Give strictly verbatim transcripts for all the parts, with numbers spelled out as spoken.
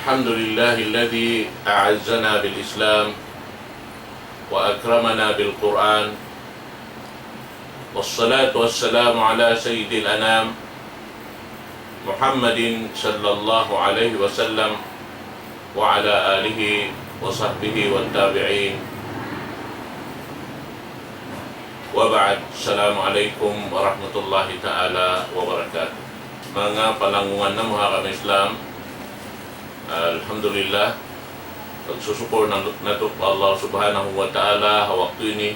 الحمد لله الذي أعزنا بالإسلام وأكرمنا بالقرآن، والصلاة والسلام على سيد الأنام محمد صلى الله عليه وسلم وعلى آله وصحبه والتابعين، وبعد. السلام عليكم ورحمة الله تعالى وبركاته. Manga palanggungan namu' ha agama Islam, alhamdulillah, pagsusukul na-, natu' pa Allah Subhanahu wa Ta'ala ha waktu ini,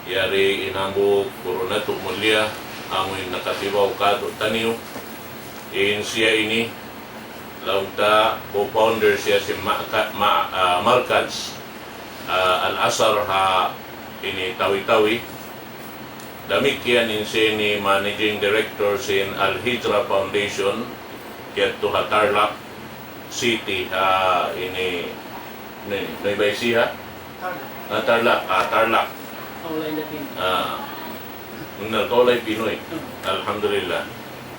yari in hambuuk guru natu' mulia, amu in nakatibaw kātu'niyu, in siya ini, laung ta, co-founder siya sin ma-, ka-, ma-, ah, Markaz, ah, Al-Azhar ha ini Tawi-Tawi. Damikkiyan in siya ini managing director sin Al-Hijra Foundation, yadtu ha Tarlac City, ha ini, ini, Nueva Ecija? Tarlac. Ah, Tarlac, ah, Tarlac. Kaulay na Pinoy. Ah, bunnal, Kaulay Pinoy. Hmm. Alhamdulillah.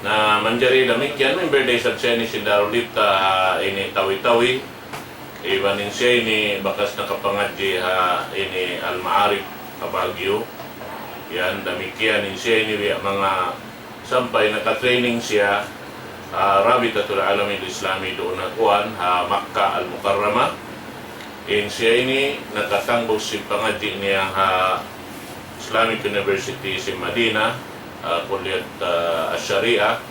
Na manjari damikkiyan, member da isab siya ini sin Darul Ifta, ah, ini Tawi-Tawi. Iban in siya ini bakas nakapangadji' ha ini Al-Ma'arif ha Baguio. Yan, damikkiyan in siya ini biya' manga sampay naka-training siya, ah, Rabitatul Alamil Islami duun ha kuwan, ha Makkah Al-Mukarramah. In siya ini nakatangbus sin pangadji' niya ha Islamic University sin Madinah, ah, Kulliyat, ah, Ash-Sharia.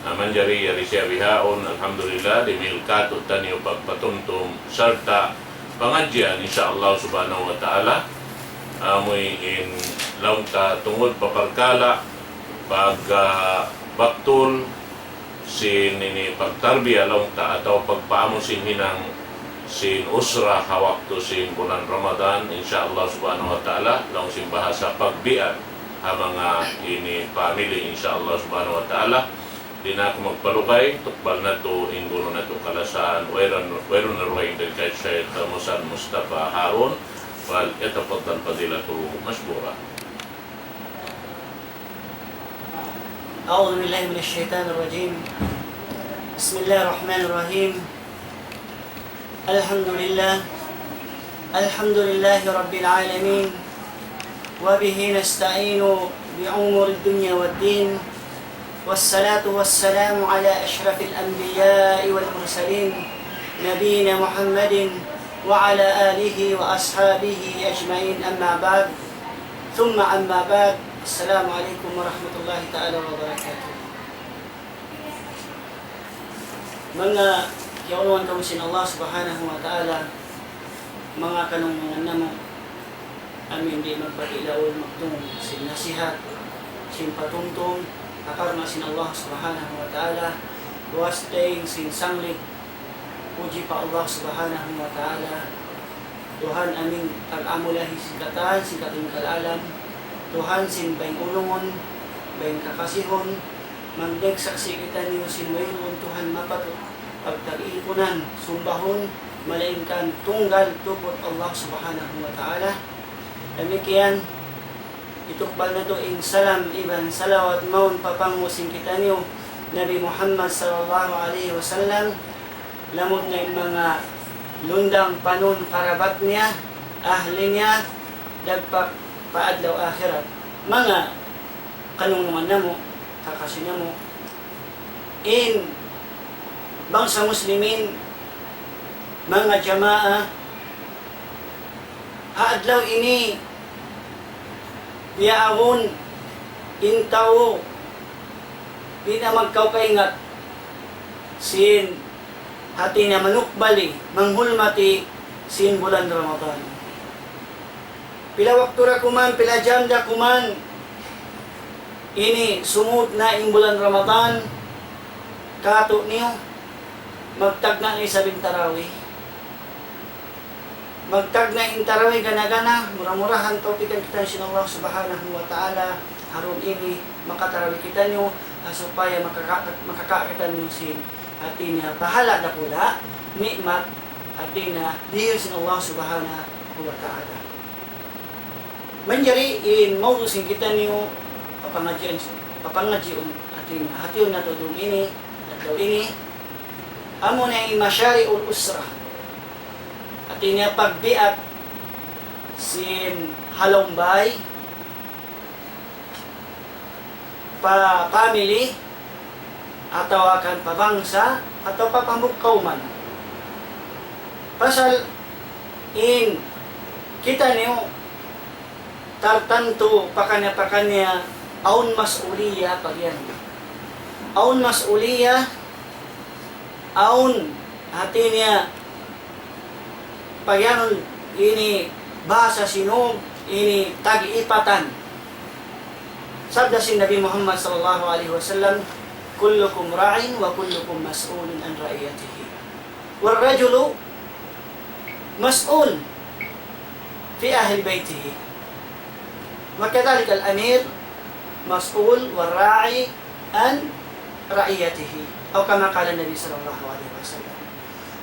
Na manjari yari siya bihaun, alhamdulillah, dimihil kātu'niyu pagpatumtum sarta' pangadjian, insya Allah subhanahu wa ta'ala. Amu in laung ta tungud pa parkala' pag, ah, baktul sin ini pagtarbiya laung ta atawa pagpaamu sin hinang sin usra ha waktu sin bulan Ramadan, insya Allah subhanahu wa ta'ala, laung sin bahasa pagbian ha manga ini family, insya Allah subhanahu wa ta'ala. Di' na aku magpalugay, tukbal natu' in guru natu' kalasahan, wayruun, wayruun na dugaing dayn kan Shaykh Musa'ab Mustafa Harun, فليتفضل فضيلته مشكورا. أعوذ بالله من الشيطان الرجيم. بسم الله الرحمن الرحيم. الحمد لله. الحمد لله رب العالمين. وبه نستعين بأمور الدنيا والدين. والصلاة والسلام على أشرف الأنبياء والمرسلين نبينا محمد وعلى آله وأصحابه أجمعين، أما بعد. ثم أما بعد. السلام عليكم ورحمة الله تعالى وبركاته. Manga kiyaulungan kamu sin Allah Subhanahu wa Ta'ala, manga kanungan namu', amu in di' magbati' laung magdungug sin nasihat, sin patumtum, ha karna' sin Allah Subhanahu wa Ta'ala, luwas dayn sin sanglit, puji pa Allah Subhanahu wa Ta'ala, Tuhan amu in tag-amulahi sin katan, sin katunggal alam, Tuhan sin bayng ulungun, bayng kakasihun, magdagsa' kitaniyu sin wayruun Tuhan mapatut pagtag-ipunan, sumbahun, malaingkan tunggal tuput Allah Subhanahu wa Ta'ala. Damikkiyan, itukbal natu' in salam iban salawat mawn pa panghu' sin kitaniyu, Nabi Muhammad sallallahu alayhi wasallam, lamud na in manga lundang panun karabat niya, ahli niya, dagpak pa adlaw akhirat. Manga kanungan namu', kakasi namu', in bangsa Muslimin, manga jamaa, ha adlaw ini, biya' awn in tau di' na magkaw kaingat sin hati niya manukbali, manghulmati sin bulan Ramadan. Pila waktu da kuman, pila jam da kuman, ini sumud na in bulan Ramadan, kātu'niyu, magtagna' na isab in tarawih. Magtagna' in tarawih gana-gana, mura-murahan tawpikan kita sin Allah Subhanahu wa Ta'ala, ha dum ini makatarawih kitaniyu, ha supaya makaka-, makaka' kitaniyu sin hati niya pahala' dakula', ni'mat, hati niya dihil sin Allah Subhanahu wa Ta'ala. Manjari in mawdu' sin kitaniyu, papangadjian, papangadjiun, hati niya, hatiun natu' dum ini, adlaw ini, Amuna in mashari'ul usra. Hati niya pagbiat sin ha lawm bay, pa family, atawa kan pa bangsa, atawa pa hambuuk kawman. Pasal in kitaniyu tartantu pakaniya-pakaniya awn mas'uliya pagiyanun. Awn mas'uliya, awn hati niya pagiyanun ini bahasa Sinug, ini tag-ipatan. Sabda sin Nabi Muhammad sallallahu alayhi wasallam, كلكم راع وكلكم مسؤول عن رعيته. والرجل مسؤول في أهل بيته. وكذلك الأمير مسؤول والراعي عن رعيته. أو كما قال النبي صلى الله عليه وسلم.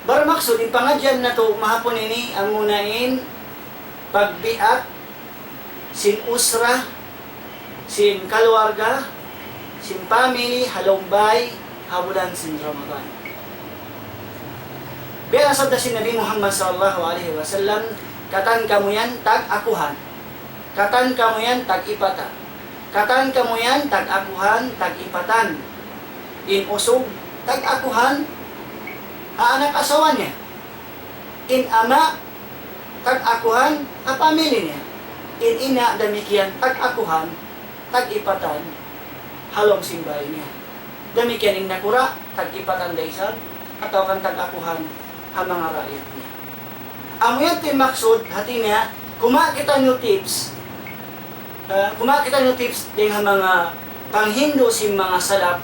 Barmaksud in pangadjian natu' mahapun ini amuna in pagbiat sin usra, sin kaluarga, sin family, ha lawm bay, ha bulan sin Ramadan. Biya' na sabda sin Nabi Muhammad sallallahu alayhi wasallam, katan kamu yan tag-akuhan. Katan kamu yan tag-ipatan. Katan kamu yan tag-akuhan, tag-ipatan. In usug, tag-akuhan, ha anak asawa niya. In ama', tag-akuhan, ha family niya. In ina', damikkiyan, tag-akuhan, tag-ipatan, ha lawm sin bay niya. Damikkiyan in nakura', tag-ipatan da isab, atawa kan tag-akuhan, ha manga raayat niya. Amu yadtu in maksud, hati niya, kumawa' kitaniyu tips, ah, kumawa' kitaniyu tips dayn ha manga panghindu' sin manga salaf,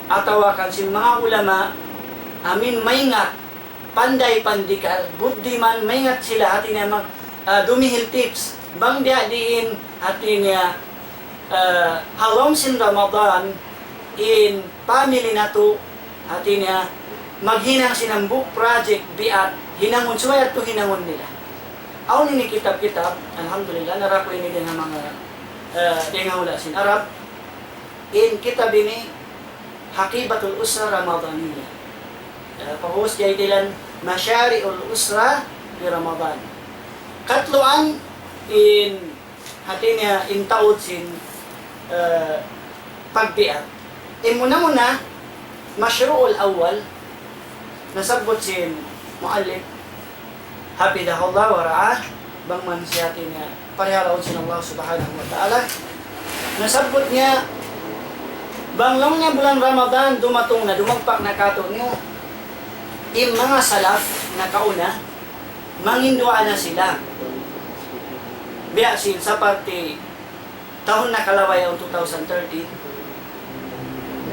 atawa kan sin manga ulama, amuin maingat, panday pandikal, buddiman, maingat sila, hati niya mag-, ah, dumihil tips. Bang biya' diin, hati niya, ah, ha lawm sin Ramadan, in family natu', hati niya, maghinang sin hambuuk project biya' hinangun, subay yadtu hinangun nila. Awn ini kitab-kitab, alhamdulillah, nara ku ini dayn ha manga, ah, dayn ha hula' sin Arab. In kitab ini, حقيبة الأسرة الرمضانية. Ah, pag'ubus jaytilan مشاريع الأسرة في رمضان. Katluan in, hati niya, in taud sin, ah, pagbiat. In muna-muna, المشروع الأول, nasabbut sin muallif, حفظه الله ورعاه, bang man siya hati niya parihalaun sin Allah Subhanahu wa Ta'ala. Nasabbut niya, bang laung niya bulan Ramadan dumatung na, dumagpak na kātu'niyu, in manga salaf nakauna, manginduwaa na sila. Biya' sin seperti tahun nakalabay yaun, two thousand thirteen.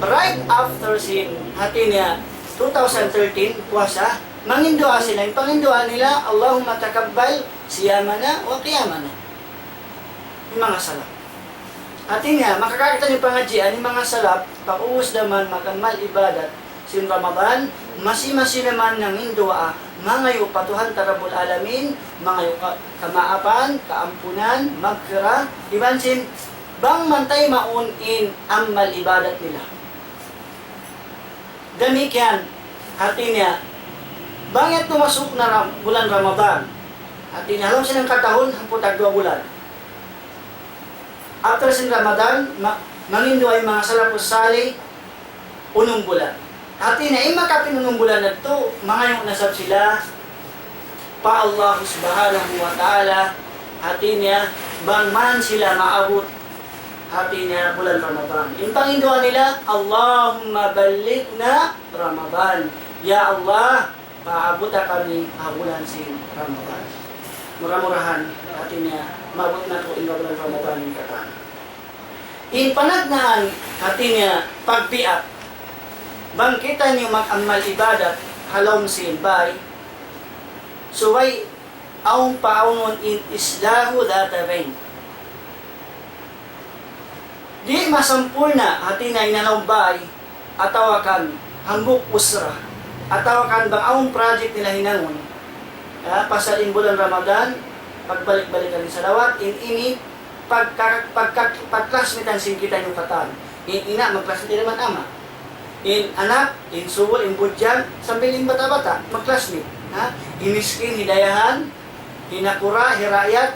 Right after sin, hati niya, two thousand thirteen, puasa, manginduwaa sila. In panginduwaa nila, اللهم تقبل صيامنا وقيامنا. In manga salaf. Hati niya, makakita' in pangadjian, in manga salaf, pag'ubus da man mag-amal ibadat sin Ramadan, masi-masi na man nanginduwaa, mangayu' pa Tuhan ta Rabbul Alamin, mangayu' ka-, kamaapan, kaampunan, maghfirah, iban sin bang man taymaun in amal ibadat nila. Damikkiyan, hati niya, bang yadtu masuk na Ram-, bulan Ramadan, hati niya, ha lawm sin hangkatahun, hangpu' tagduwa bulan. After sin Ramadan, ma-, manginduwaa in manga salafus salih, unum bulan. Hati niya, in makapin unum bulan yadtu, mangayu' na isab sila pa Allah Subhanahu wa Ta'ala, hati niya, bang man sila maabut, hati niya, bulan Ramadan. In panginduwaa nila, اللهم بلغنا رمضان. Ya Allah, paabuta kami ha bulan sin Ramadan. Mura-murahan, hati niya, maabut natu' in bulan Ramadan in katan. In panagnaan, hati niya, pagbiat. Bang kitaniyu mag-amal ibadat ha lawm sin bay, subay awn paawnun in إصلاح ذات بين. Di' masampurna', hati niya, in ha lawm bay, atawa kan hambuuk usra, atawa kan bang awn project nila hinangun, ha, pasal in bulan Ramadan, pagbalik-balikan in salawat, in ini, pagka-, pagka-, pag-classmate-an sin kitaniyu katan. In ina', mag-classmate da man ama'. In anak, in subul, in budjang, sambil in bata'-bata', mag-classmate. Ha? Hi miskin, hi dayahan, hi nakura', hi raayat,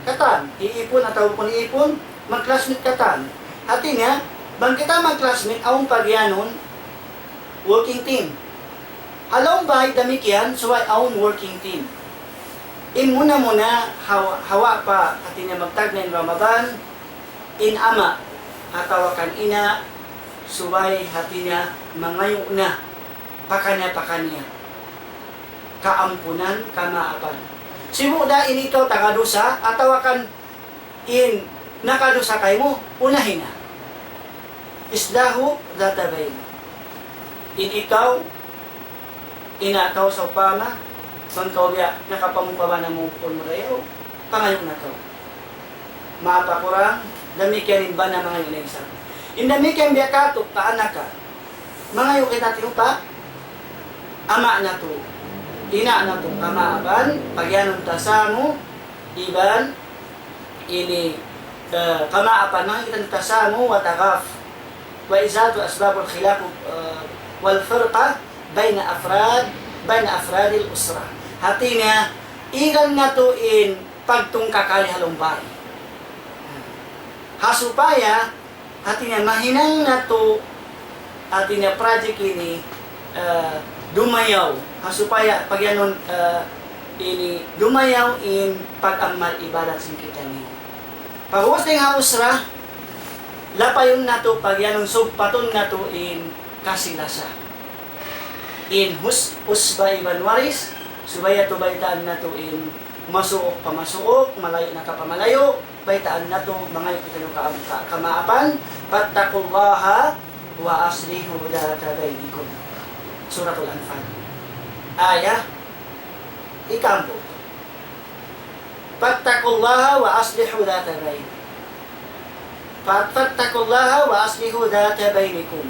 katan, hi ipun atawa bukun ipun, mag-classmate katan. Hati niya, bang kita mag-classmate, awn pagiyanun, working team. Ha lawm bay damikkiyan, subay awn working team. In muna-muna, hawa, hawa pa, hati niya magtagna' in Ramadan, in ama', atawa kan ina', subay hati niya mangayu' na, pakaniya-pakaniya. Kaampunan, kamaapan. Sibu' da in ikaw taga dusa, atawa kan in nakadusa kaymu, unahi na. Islahu dhata bayn. In ikaw, ina' kaw sawpama, bang kaw biya' nakapamupa bana mu bukun marayaw, pangayu' na kaw. Maapa kurang, damikkiyan in bana mangayu' na isab. In damikkiyan biya' katu', kaanak ka. Mangayu' kita tinupa, ama' natu', ina' natu', kamaapan, pagiyanun ta samu, iban ini, eh, kamaapan, mangayu' kita samu, wa taghaf, wa izalatu asbabul khilaf, eh, wal furqa, bayna afrad, bayna afradil usra. Hati niya, igan natu' in pagtungkakali ha lawm bay. Ha supaya, hati niya mahinang natu', hati niya project ini, eh, dumayaw. Ha supaya pagiyanun, eh, ini dumayaw in pag-amal ibadat sin kitaniyu. Pag'ubus dayn ha usra, lapayun natu', pagiyanun sugpatun natu' in kasi-lasa. In hus-, usba iban waris, subay yadtu baytaan natu' in masuuk pa masuuk, malayu' na ka pa malayu', baytaan natu', mangayu' kitaniyu ka-, ka-, kamaapan, فاتقوا الله وأصلحوا ذات بينكم. Suratul Anfal. Ayah ikahambut. فاتقوا الله وأصلحوا ذات بين. Fa-, فاتقوا الله وأصلحوا ذات بينكم.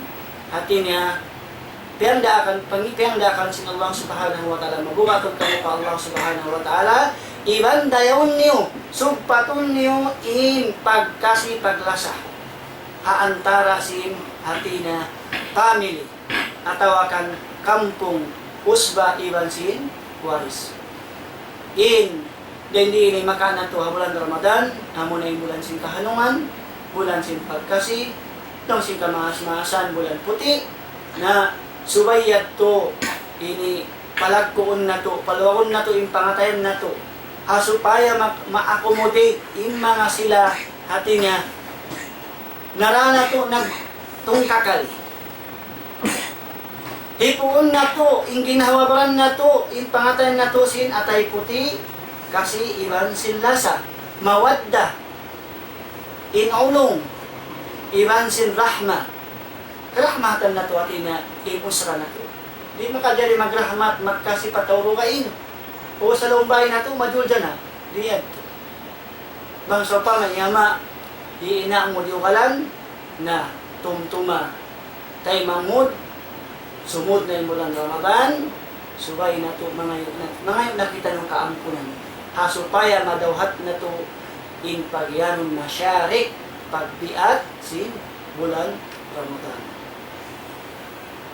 Hati niya, piyangdaakan, pangi-, piyangdaakan sin Allah Subhanahu wa Ta'ala, mabuga' kamu pa Allah Subhanahu wa Ta'ala, iban dayawun niyu, sugpatun niyu in pagkasi paglasa ha antara sin hati niya family, atawa kan kampung, usba iban sin waris. In, dayn di ini makawa' natu' ha bulan Ramadan, amuna in bulan sin kahanungan, bulan sin pagkasi, laung sin kamaas-maasan, bulan puti', na subay yadtu ini palagkuun natu', paluagun natu' in pangatayan natu', ha supaya ma-, ma-accommodate in manga sila hati niya, nara natu' nagtungkakali. Hipuun natu', in ginhawa-baran natu', in pangatayan natu' sin atay puti', kasi iban sin lasa, mawadda, in ulung, iban sin rahma. Karahmatan natu' hati niya, in usra natu'. Di' makajari magrahmat, magkasi pa tau dugaing. O sa lawm bay natu', majul jana. Di' yadtu. Bang sawpama in ama', in ina' mu diyugalan, na tumtuma. Taymanghud, sumud na in bulan Ramadan, subay natu' mangayu' na, mangayu' na kitaniyu kaampunan. Ha supaya madawhat natu' in pagiyanun masharik, pagbiat sin bulan Ramadan.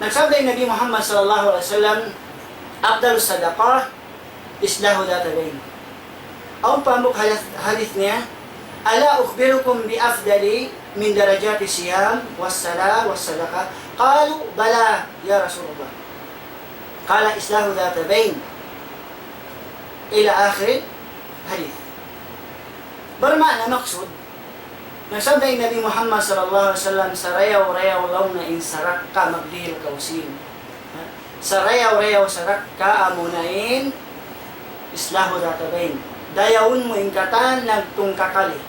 Nagsabda in Nabi Muhammad sallallahu alayhi wasallam, أفضل الصدقة إصلاح ذات بين. Awn pa hambuuk hadith, hadith niya, ألا أخبركم بأفضل من درجات الصيام والصلاة والصدقة؟ قالوا: بلى يا رسول الله. قال: إصلاح ذات بين. إلى آخر الحديث. Bermakna maksud, nagsabda in Nabi Muhammad sallallahu alayhi wasallam, sarayaw-rayaw laung niya in sarakka magdihil kaw sin. Ha? Sarayaw-rayaw sarakka amuna in إصلاح ذات بين. Dayawun mu in katan nagtungkakali,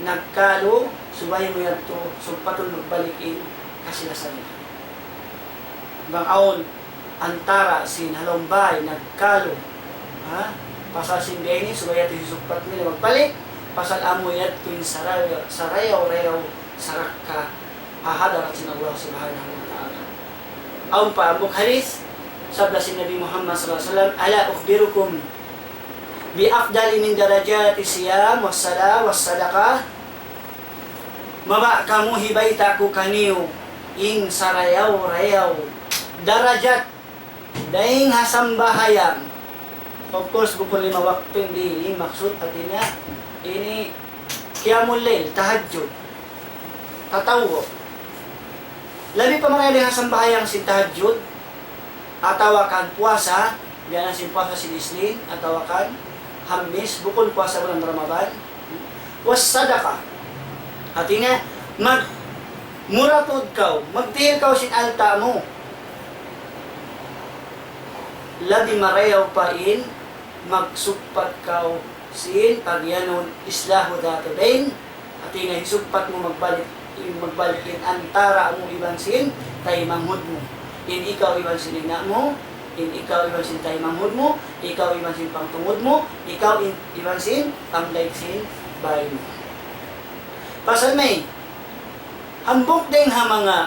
nagkalu, subay mu yadtu sugpatun magbalik in kasi-lasa nila. Bang awn antara sin ha lawm bay nagkalu, ha? Pasal sin biya' ini, subay yadtu sugpat nila magbalik, pasal amu yadtu in sarayaw-, sarayaw-rayaw sarakka ha hadarat sin Allah Subhanahu wa Ta'ala. Awn pa hambuuk hadith, sabda sin Nabi Muhammad sallallahu alayhi wasallam, ألا أخبركم بأفضل من درجات الصيام والصلاة والصدقة؟ Mabaya' kamu hibayta' ku kaniyu in sarayaw-rayaw darajat dayn ha sambahayang. Of course, bukun lima waktu in di' maksud, hati niya ini qiyamul layl, tahajjud, tatawwu'. Labi pa marayaw dayn ha sambahayang sin tahajjud, atawa kan puasa, biya' na sin puasa sin Isnin, atawa kan Hamis, bukun puasa bulan Ramadan. Was sadaqa. Hati niya, mag-, mura tuud kaw, magtihil kaw sin alta' mu. Labi marayaw pa in magsugpat kaw sin pagiyanun islahu dhati bayn. Hati niya, hisugpat mu magbalik, magbalik in antara' mu iban sin taymanghud mu. In ikaw iban sin ina' mu, in ikaw iban sin taymanghud mu, ikaw iban sin pangtungud mu, ikaw in-, iban sin tamdaig sin bāy mu. Pasal may, hambuuk dayn ha manga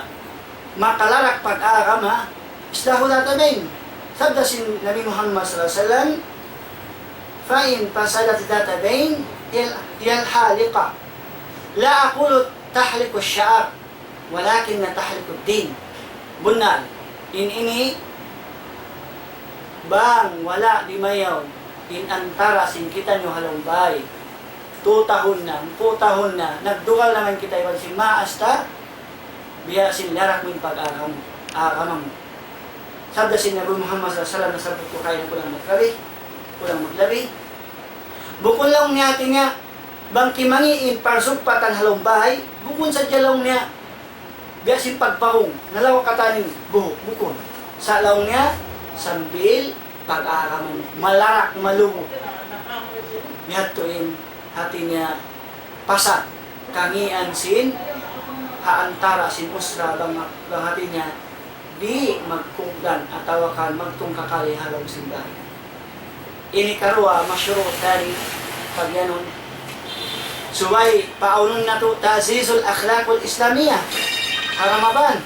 makalarak pag-agama, islahu dhati bayn. Sabda sin Nabi Muhammad sallallahu alayhi wasallam, فإن فسدت ذات بين هي، هي الحالقة. لا أقول تحلق الشعر، ولكن تحلق الدين. Bunnal, in ini, bang wala' dimayaw in antara' sin kitaniyu ha lawm bāy, tu tahun na, hangpu' tahun na, nagdugal na man kita iban sin maas ta, biya' sin liyarak mu in pag-agama mu, agama mu. Sabda sin Nabi Muhammad sallallahu alayhi wasallam, nasabbut ku kaina kulang maglabi, kulang maglabi. Bukun laung niya, hati niya, bang kimangi' in parsugpatan ha lawm bāy, bukun sadja laung niya biya' sin pagpahung, nalawa' katan in buhuk, bukun. Sa' laung niya, sambil pag-agama mu, malarak malugu. Bihadtu in, hati niya, pasal kangian sin ha antara' sin usra, bang, bang hati niya di' magkugdan atawa kan magtungkakali ha lawm sin bāy. Ini karuwa, mashru' thani, pagiyanun. Subay paawnun natu' ta'zizul akhlaqul islamiyah ha Ramadan.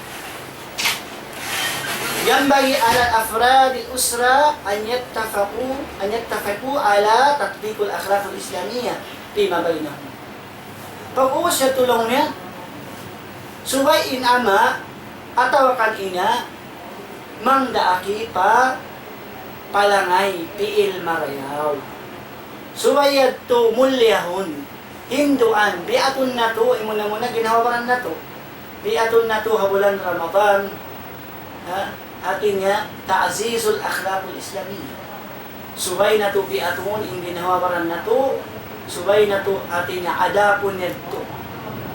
ينبغي على أفراد الأسرة أن يتفقوا، أن يتفقوا على تطبيق الأخلاق الإسلامية فيما بينهم. Pag-ubus yadtu laung niya, subay in ama' atawa kan ina' mangdaak pa palangay, pi'il marayaw. Subay yadtu mulliyahun, hinduan, biatun natu', in muna-muna ginhawa-baran natu'. Biatun natu' ha bulan Ramadan, ha? Hati niya, ta'zizul akhlaqul islamiyah. Subay natu' biatun in ginhawa-baran natu', subay natu' hati niya adapun yadtu.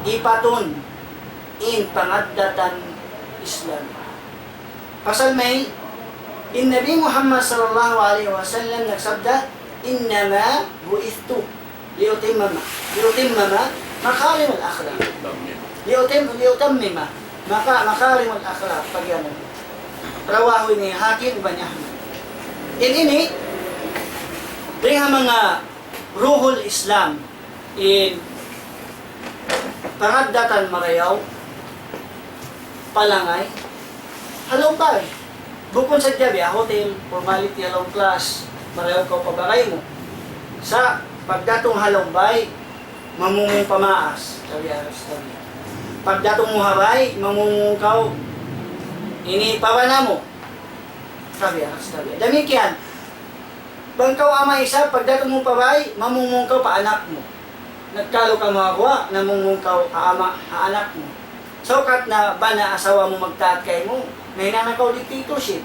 Ipatun in pangaddatan Islam. Pasal may, in Nabi Muhammad sallallahu alayhi wasallam nagsabda, إنما بعثت لأتمم، لأتمم مكارم الأخلاق. لأتم-، لأتمم مكا-، مكارم الأخلاق. Pagiyanun. رواه ini Hakim iban Ahmad. In ini, dayn ha manga ruhul Islam, in pangaddatan marayaw, palangay, ha lawm bāy. Bukun sadja biya' ha hotel, formality ha lawm class, marayaw kaw pa bagay mu. Sa' pagdatung ha lawm bāy, mamung pa maas, tabiya', tabiya'. Pagdatung mu ha bāy, mamung kaw, ini pa bana mu, tabiya', tabiya'. Damikkiyan, bang kaw ama' isab, pagdatung mu pa bāy, mamung kaw pa anak mu. Nagkalu kamu ha guwa', namung kaw ha ama', ha anak mu. Saukat na bana asawa mu magtaat kaymu, nahinang na kaw dictatorship.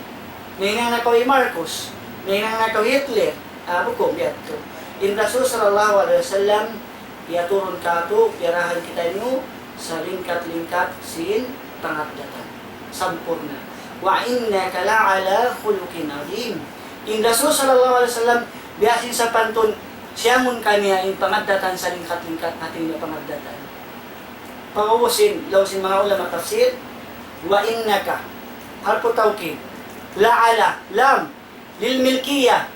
Nahinang na kaw hi Marcos. Nahinang na kaw Hitler. Ah, bukun biya' yadtu. In Rasul sallallahu alayhi wasallam, piyaturun kātu', piyarahan kitaniyu, salingkat-lingkat sin pangaddatan. Sampurna'. وإنك لعلى خلق عظيم. In Rasul sallallahu alayhi wasallam, biya' sin sapantun, siyangun kaniya in pangaddatan salingkat-lingkat hati niya pangaddatan. Pag-ubus sin, laung sin manga ulama tafsir, وإنك, harfu tawkid, لعلى, lam, lil milkiyah.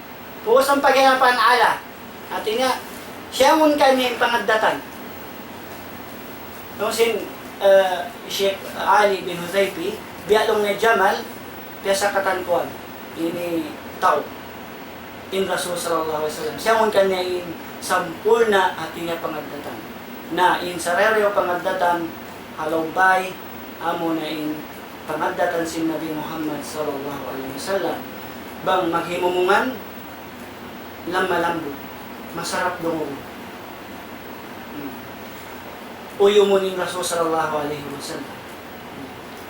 Pag-ubus in pagiyanun على. Hati niya, siyangun kaniya in pangaddatan. Laung sin, eh, Sheikh Ali bin Hudhayfi, biya' laung niya jamal, piyasakatan kuwan. Ini tau. In Rasul sallallahu alayhi wasallam. Siyangun kaniya in sampurna' hati niya pangaddatan. Na in sarayaw-rayaw pangaddatan, ha lawm bāy, Amuna in pangaddatan sin Nabi Muhammad sallallahu alayhi wasallam. Bang maghimumungan, lamma-lambut, masarap dungugun. Hmm. Uyumun in Rasul sallallahu alayhi wasallam.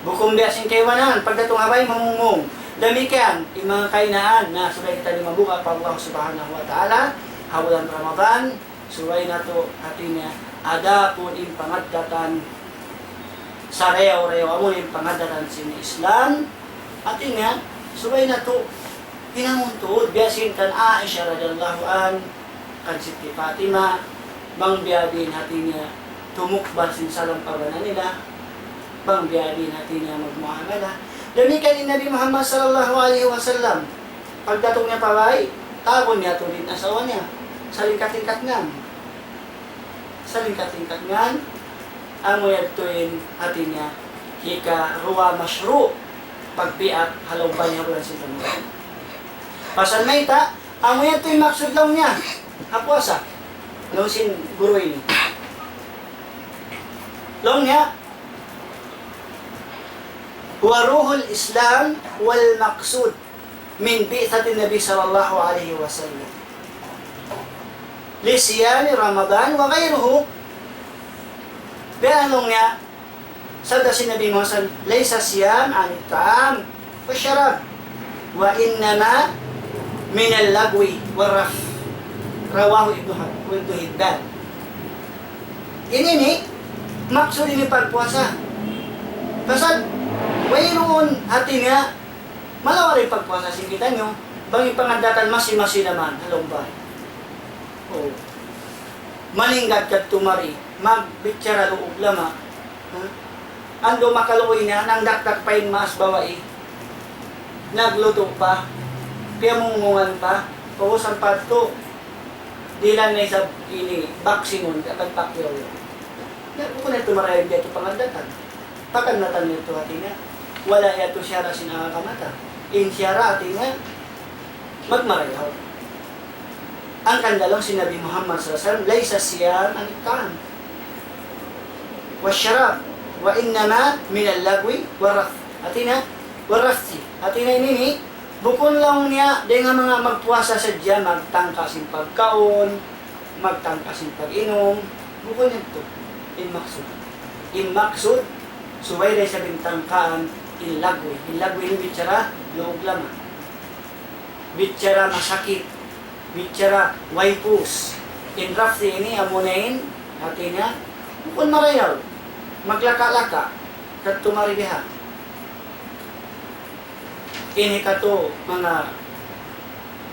Bukun biya' sin kaibanan, pagdatung ha bay mamungmung. Damikkiyan, in manga kainaan, na subay kita ini mabuga' pa Allah Subhanahu wa Ta'ala, ha bulan Ramadan, subay natu', hati niya, adapun in pangaddatan sarayaw-rayaw, amu in pangaddatan sin Islam, hati niya, subay natu' hinangun tuud, biya' sin kan Aisha radiyallahu anha, kan Siti Fatima, bang biya' diin hati niya tumukbal sin salam pa bana nila, bang biya' diin hati niya magmuamala. Damikkiyan in Nabi Muhammad sallallahu alayhi wasallam, pagdatung niya pa bay, tawagun niya tuud in asawa niya. Salingkat-lingkat ngan. Salingkat-lingkat ngan, amu yadtu in hati niya, hikaruwa mashru', pagbiak ha lawm bay ha bulan sin Ramadan. Pasal mayta', amu yadtu in maksud laung niya ha puasa. Laung sin guru ini. Laung niya, هو روح الإسلام والمقصود من بعثة النبي صلى الله عليه وسلم لصيام رمضان وغيره. Biya' laung niya, sabda sin Nabi Muhammad, ليس الصيام عن الطعام والشراب وإنما من اللغو والرفث. رواه ابن حب-، ابن حبان. Ini ini, maksud ini pagpuasa. Pasal, wayruun hati niya, malawa' in pagpuasa sin kitaniyu, bang in pangaddatan masi-masi naman, ha lawm bay. Oh. Malingkat kadtu mari, magbichara luug lama. Ha? Andu' makaluuy niya, nangdakdak pa in maas babai. Nagluto pa, piyamungmungan pa, pag-ubus ampa yadtu, dihilan na isab ini, baksingun, dapat pakyaw. Na, bukun na yadtu marayaw in biya' yadtu pangaddatan. Pakannatan yadtu hati niya. Wala' yadtu siyara' sin agama ta. In siyara' hati niya, magmarayaw. Hangkan laung sin Nabi Muhammad sallallahu alayhi wasallam, ليس الصيام عن الطعام والشراب وإنما من اللغو والرفث. Hati niya, والرفث. Hati niya ini ini, bukun laung niya, dayn ha manga magpuasa sadja, magtangka sin pagkaun, magtangka sin pag-inum, bukun yadtu in maksud. In maksud, subay da isab in tangkaan in lagwi. In lagwi ini bichara luug lama. Bichara masakit. Bichara way pūs. In rafthi ini amuna in, hati niya, bukun marayaw. Maglaka-laka. Kadtu mari biha. Ini katu' manga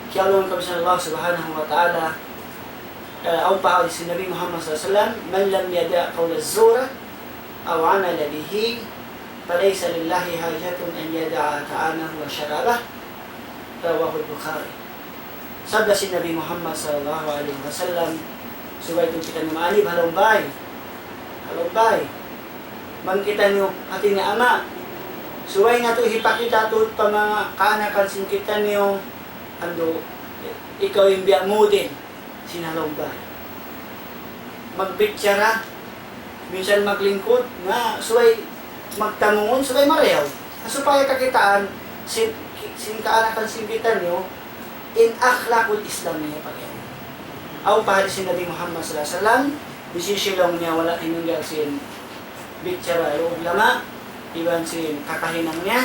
kiyaulungan kami sin Allah Subhanahu wa Ta'ala, eh, awn pa hadis Nabi Muhammad sallallahu alayhi wasallam, من لم يدع قول الزور أو عمل به فليس لله حاجة أن يدع طعامه وشرابه. رواه البخاري. Sabda sin Nabi Muhammad sallallahu alayhi wasallam, subay tuud kitaniyu maanib ha lawm bay. Ha lawm bay. Bang kitaniyu, hati niya ama', subay natu' hipakita' tuud pa manga kaanakan sin kitaniyu, andu', ikaw in biya' model sin ha lawm bay. Magbichara, minsan maglingkud, na subay magtamungun, subay marayaw. Supaya kakitaan sin, sin kaanakan sin kitaniyu, in akhlaqul Islamiyya pagyan. Awn pa hadis sin Nabi Muhammad sallallahu alayhi wasallam, bisi siya laung niya wala' hinunggal sin bichara luug lama, iban sin kakahinang niya,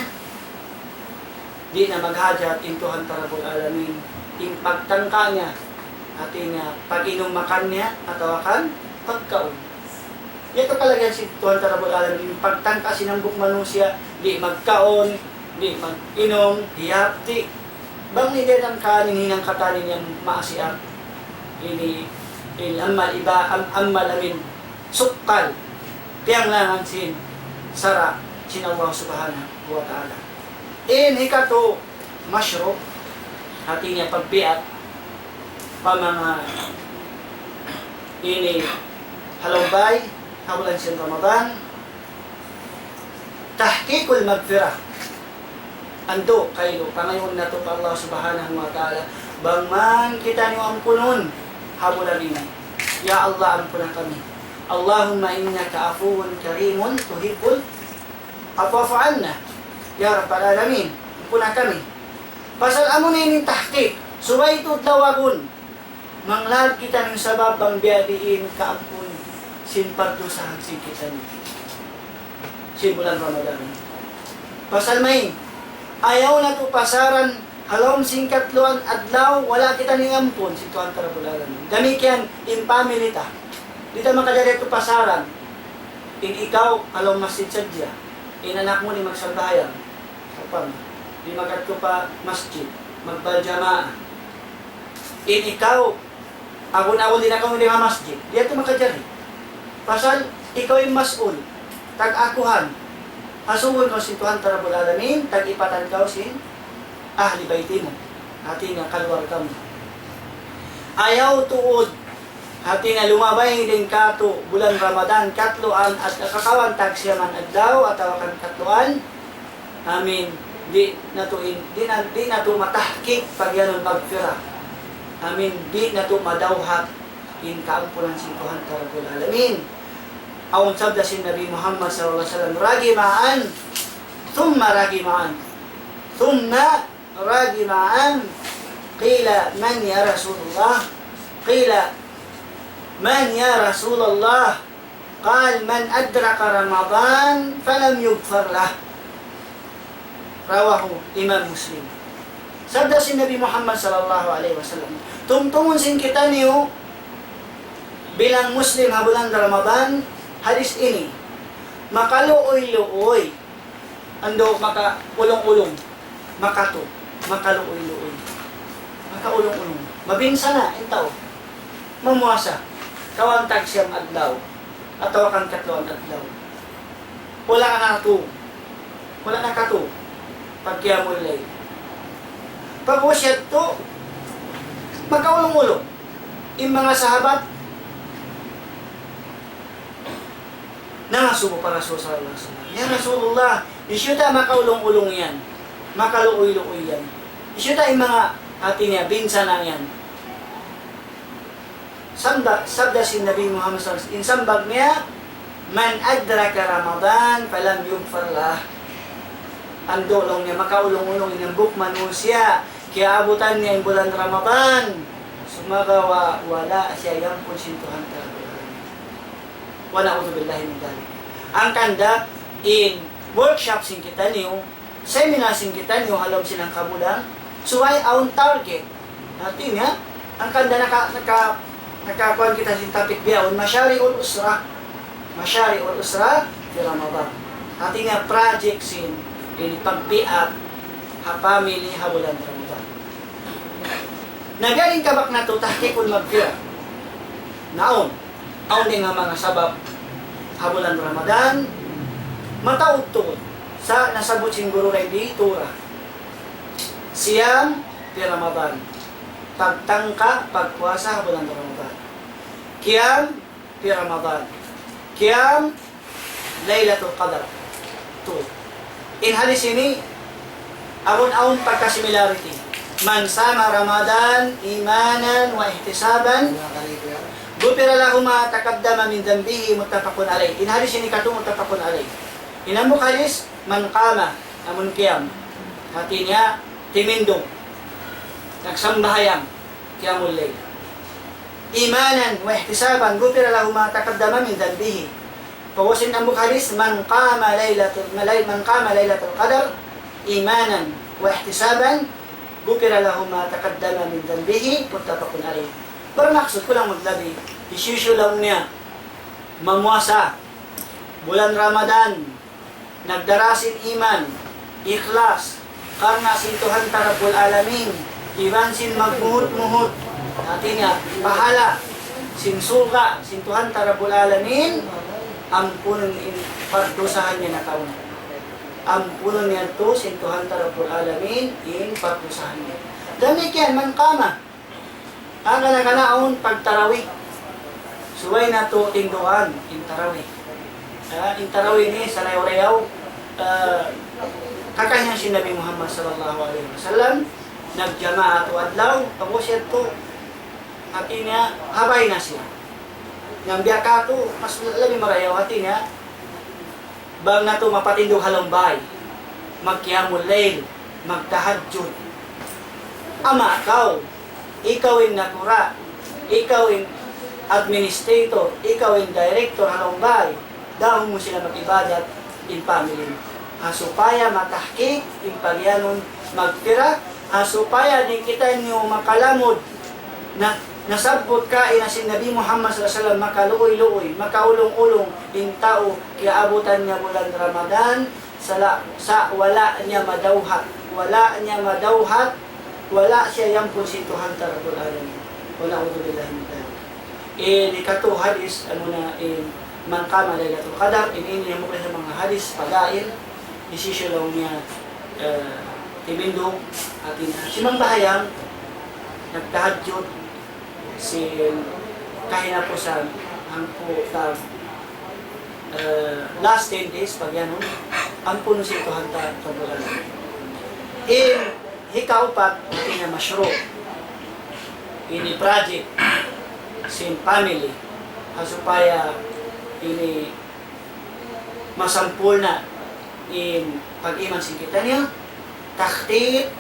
di' na maghajat in Tuhan ta Rabbul Alamin, in pagtangka niya, hati niya, pag-inum makan niya, atawa kan pagkaun. Yadtu kalagihan sin Tuhan ta Rabbul Alamin, in pagtangka sin hambuuk manusiya', di' magkaun, di' mag-inum, hiyapdi'. Bang ini dayn ha kaniya-kaniya katan ini in maasi, ini, in amal iba-, am-, amal amin sukkal, piyanglangan sin sara' sin Allah Subhanahu wa Ta'ala. In hikatu mashru', hati niya pagbiak pa manga ini ha lawm bay, ha bulan sin Ramadan, tahqiqul maghfirah. Andu', kailu, pangayuun natu' pa Allah Subhanahu wa Ta'ala, bang man kitaniyu ampunun ha bulan ini. Ya Allah, ampuna kami. اللهم إنك عفو كريم تحب Afu anna, ya Rabbal Alamin. Ampuna kami. Pasal amu na ini in tahqiq. Subay tuud lawagun. Manglawag kita in sabab bang biya' diin kaampun sin pardusahan sin kitaniyu sin bulan Ramadan. Pasal mayan, ayaw natu' pasaran ha lawm sin katluan adlaw, wala' kita niyampun sin Tuhan ta Rabbul Alamin. Damikkiyan in family ta. Di' ta makajari yadtu pasaran. In ikaw, ha lawm masjid sadja. In anak mu di' magsambahayang. Sawpama, di' makadtu pa masjid, magbaljamaah. In ikaw, agun-agun di' na kaw dayn ha masjid, di' yadtu makajari. Pasal ikaw in mas'ul, tag-akuhan. Asubuhun kaw sin Tuhan ta Rabbul Alamin, tag-ipatan kaw sin ahli bayti mu. Hati niya kaluarga mu. Ayaw tuud, hati niya lumabay dayn kātu' bulan Ramadan, katluan at kakawan tagsiyaman adlaw, atawa kan katluan, amin, di' natu' in, di' na, di' natu' matahqiq pagiyanun magfirah. Amin, di' natu' madawhat in kaampunan sin Tuhan ta Rabbul Alamin. Awn sabda sin Nabi Muhammad sallallahu alayhi wasallam, رغم أنف ثم رغم أنف ثم رغم أنف. قيل: من يا رسول الله؟ قيل: من يا رسول الله؟ قال: من أدرك رمضان فلم يغفر له. رواه الإمام مسلم. Sabda sin Nabi Muhammad sallallahu alayhi wasallam, tumtumun sin kitaniyu bilang Muslim ha bulan Ramadan, hadis ini, makaluuy-luuy. Andu' makaulung-ulung, makatu, makaluuy-luuy, makaulung-ulung. Mabinsana' in tau. Mamuasa. Kawan tagsiyam adlaw. Atawa kan katluan adlaw. Wala' na katu. Wala' na katu. Pagqiyamul layl. Pag'ubus yadtu, makaulung-ulung. In manga sahabat, nangasubu pa Rasul sallallahu alayhi wasallam, "Ya Rasulullah, hisiyu ta makaulung-ulung yan, makaluuy-luuy yan? Hisiyu ta in manga hati niya binsana' yan?" Samba-, sabda sin Nabi Muhammad sallallahu alayhi wasallam, in sambag niya, من أدرك رمضان فلم يغفر له. Andu' laung niya makaulung-ulung in hambuuk manusiya', kiyaabutan niya in bulan Ramadan, sumagawa' wala' siya iyampun sin Tuhan ta Rabbul Alamin. ونعوذ بالله من ذلك. Hangkan da in workshop sin kitaniyu, seminar sin kitaniyu ha lawm sin hangkabulan, subay awn target. Hati niya, hangkan da naka-, naka-, nakakuan kita sin topic bihaun, مشاريع الأسرة. مشاريع الأسرة في رمضان. Hati niya, project sin ini pagbiak ha family ha bulan Ramadan. Na biya' diin kabak natu' tahqiqul magfirah. Naun, awn dayn ha manga sabab ha bulan Ramadan, mataud tuud sa nasabbut sin guru dayn di tura. Siyam fi Ramadan. Pagtangka, pagpuasa ha bulan Ramadan. Qiyam fi Ramadan. Qiyam Laylatul Qadr. Tu. In hadis ini, awn, awn pagka-similarity. من صام رمضان إيمانا واحتسابا غفر له ما تقدم من ذنبه, متفق عليه. In hadis ini katu' متفق عليه. In hambuuk hadis, من قام, amun qiyam. Hati niya, timindug. Nagsambahayang. Qiyamul layl. إيمانا واحتسابا غفر له ما تقدم من ذنبه. Pag'ubus in hambuuk hadis, من قام ليلة، من قام ليلة القدر إيمانا واحتسابا غفر له ما تقدم من ذنبه، متفق عليه. Bermaksud, kulang maglabi, hisiyu-siyu laung niya mamuasa bulan Ramadan, nagdara sin iman, ikhlas, karna' sin Tuhan ta Rabbul Alamin, iban sin magmuhut-muhut, hati niya, pahala', sin surga', sin Tuhan ta Rabbul Alamin, ampunun in pardusahan niya nakauna. Ampunun niya yadtu sin Tuhan ta Rabbul Alamin, in pardusahan niya. Damikkiyan, من قام. Hangkan na kanaun pagtarawih. Subay natu' tindugan in tarawih. Ah, in tarawih ini sarayaw-rayaw, ah, kakahinang sin Nabi Muhammad sallallahu alayhi wasallam, nagjamaah tu adlaw, pag'ubus yadtu, hati niya, ha bāy na siya. Yan biya' katu', mas labi marayaw, hati niya, Bang natu' mapatindug ha lawm bay, magqiyamul layl, magtahajjud. Ama' kaw, ikaw in nakura', ikaw in administrator, ikaw in director ha lawm bay, dahun mu sila mag-ibadat in family mu. Ha supaya matahkik in pagiyanun magtira, ha supaya di' kitaniyu makalamud na, nasabbut kaina sin Nabi Muhammad sallallahu alayhi wasallam, makaluuy-luuy, makaulung-ulung in tau kiyaabutan niya bulan Ramadan, sala-, sa' wala' niya madawhat, wala' niya madawhat, wala' siya yampun sin Tuhan ta Rabbul Alamin. Wa na'udhu billahi min dhalik. In hikatu hadis, amuna in man qama Laylatul Qadar, in ini in mukha sin manga hadis pagkail, hisiyu laung niya, eh, timindug, hati niya, simangbahayang, nagtahajjud, sin kahinapusan, hangpu' tag, eh, last ten days, pagiyanun, ampunun sin Tuhan ta, Rabbul Alamin. In hikaupat, ini mashru'. Ini project sin family. Ha supaya ini masampurna' in pag-iman sin kitaniyu, takhtit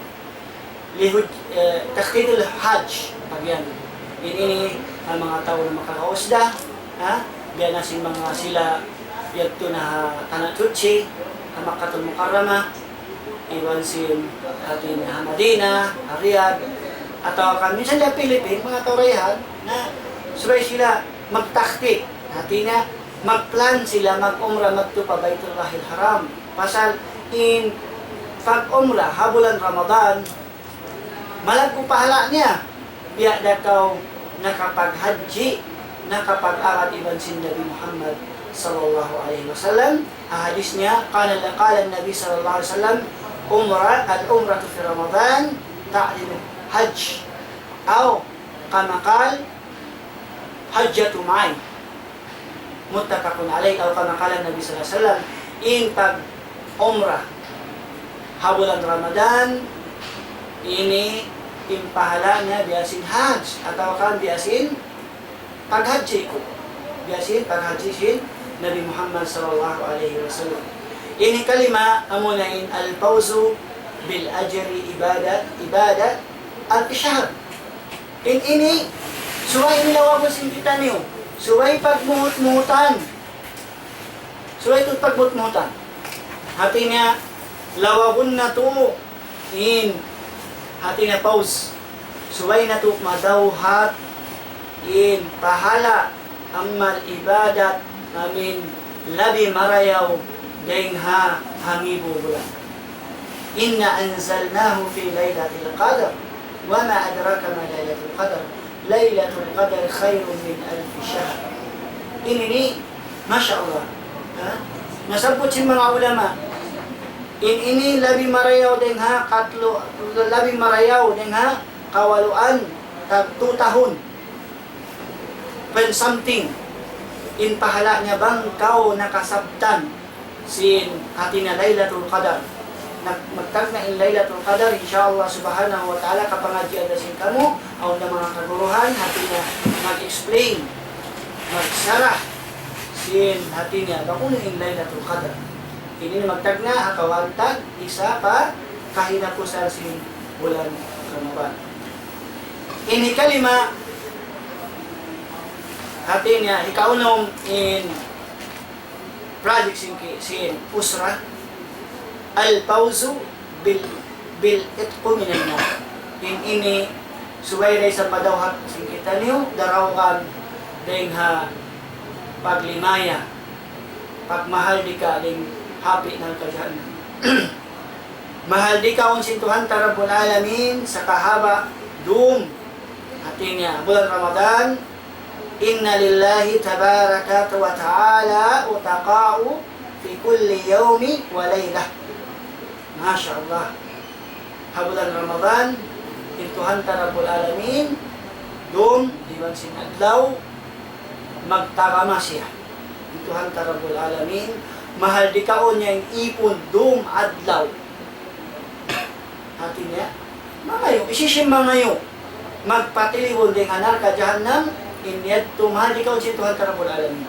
li huj-, eh, takhtitul hajj, pagiyanun. In ini, in manga tau na makakausda, ha? Biya' na sin manga sila yadtu na ha Tanah Suchi, ha Makkatul Mukarramah, iban sin hati niya ha Madinah, ha Riyadh, atawa kan minsan di ha Philippines, manga tau dayahan, na subay sila magtakhtit, hati niya magplan sila mag-umrah madtu pa Baytullahil Haram. Pasal in pag-umrah ha bulan Ramadan, malaggu' pahala' niya. Biya' da kaw nakapaghajji, nakapag-agad iban sin Nabi Muhammad sallallahu alayhi wasallam. Ha hadis niya, قال، قال النبي صلى الله عليه وسلم، عمرة، العمرة في رمضان تعدل حجة. أو كما قال، حجة معي. متفق عليه، أو كما قال النبي صلى الله عليه وسلم. In pag-umrah ha bulan Ramadan, ini in pahala' niya biya' sin hajj, atawa kan biya' sin paghajji ku. Biya' sin paghajji sin Nabi Muhammad sallallahu alayhi wasallam. In hikalima, amuna in الفوز بالأجر عبادة، عبادة ألف شهر. In ini, subay ini lawabun sin kitaniyu. Subay pagmuhut-muhutan. Subay tuud pagmuhut-muhutan. Hati niya, lawabun natu' in, hati niya fawz. Subay natu' madawhat in pahala' amal ibadat amu in labi marayaw dayng ha hangibu bulan. إنا أنزلناه في ليلة القدر وما أدراك ما ليلة القدر ليلة القدر خير من ألف شهر. Ini ini, masha Allah. Ha? Nasabbut sin manga ulama. In ini labi marayaw dayng ha katlu, labi marayaw dayng ha kawaluan tag two tahun. When something, in pahala' niya bang kaw nakasabtan sin hati niya Laylatul Qadar. Nag-, magtagna' in Laylatul Qadar, insha Allah subhanahu wa ta'ala, kapangadjian da sin kamu, awn da manga kaguruhan, hati niya mag-explain, magsarah, sin hati niya, bang unu in Laylatul Qadar. Ini magtagna', ha kawhaan tag, isa pa, kahinapusan sin bulan Ramadan. In hikalima, hati niya, hikaunum in project sin ki-, sin usra, الفوز بال-، بالعتق من النار. In ini, subay da isab madawhat sin kitaniyu, darawgan dayng ha paglimaya, pagmahaldika dayng ha api narka' jahannam. Mahaldikaun sin Tuhan ta Rabbul Alamin, sakahaba' dum. Hati niya, bulan Ramadan, إن لله تبارك وتعالى عتقاء في كل يوم وليلة. Masha Allah. Ha bulan Ramadan, in Tuhan ta Rabbul Alamin, dum, iban sin adlaw, magtagama siya. In Tuhan ta Rabbul Alamin, mahaldikaun niya in ipun, dum, adlaw. Hati niya, mangayu', hisiyu in mangayu', magpatilibun dayng ha narka' jahannam, in yadtu mahaldikaun sin Tuhan ta Rabbul Alamin.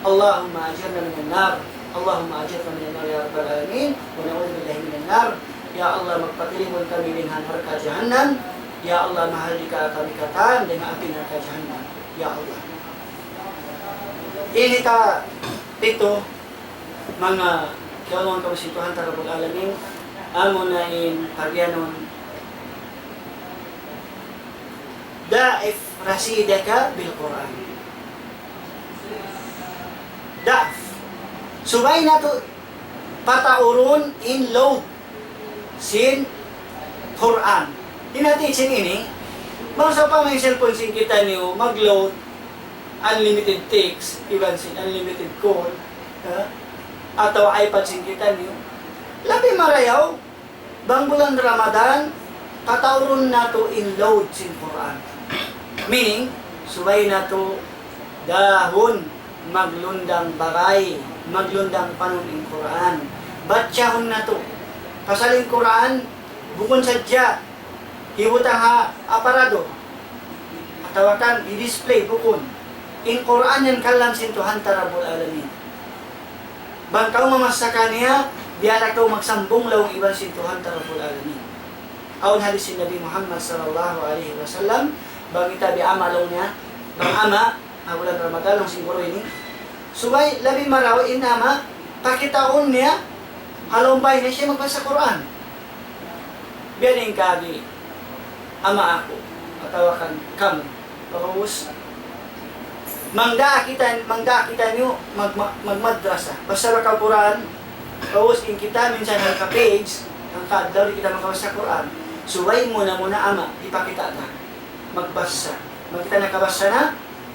اللهم أجرنا من النار. اللهم أجرنا من النار يا رب العالمين، ونعوذ بالله من النار. Ya Allah, magpatilibun kami dayn ha narka' jahannam. Ya Allah, mahalli' ka kami katan dayn ha api narka' jahannam. Ya Allah. Ini ta pitu, manga kiyaulungan kamu sin Tuhan ta Rabbul Alamin, amuna in pagiyanun, ضعف رصيدك بالقرآن. Da'af. Subay natu' pataurun in load sin Qur'an. In hati sin ini, bang sawpama in cellphone sin kitaniyu mag-load, unlimited text, iban sin unlimited call, ha? Atawa iPad sin kitaniyu, labi marayaw, bang bulan Ramadan, pataurun natu' in load sin Qur'an. Meaning, subay natu' dahun maglundang bagay, maglundang panun in Qur'an. Batsahun natu'. Pasal in Qur'an, bukun sadja hibutang ha aparador, atawa kan i-display, bukun. In Qur'an yan kalam sin Tuhan ta Rabbul Alamin. Bang kaw mamassa kaniya, biya' da kaw magsambung laung iban sin Tuhan ta Rabbul Alamin. Awn hadith sin Nabi Muhammad sallallahu alayhi wasallam, bang kita bi ama' laung niya, bang ama', ha bulan Ramadan, laung sin guru ini, subay labi marayaw in ama', pakitaun niya, ha lawm bāy niya siya magbasa Qur'an. Biya' diin kagi ama' aku, atawa kan kamu. Pag'ubus, mangdaak kita, mangdaak kitaniyu mag-, mag-, magmadrasa. Basa ra kaw Qur'an, pag'ubus in kita minsan hangka page, hangka adlaw di' kita makabasa Qur'an. Subay muna-muna ama', ipakita' ta. Magbasa. Bang kita nakabasa na,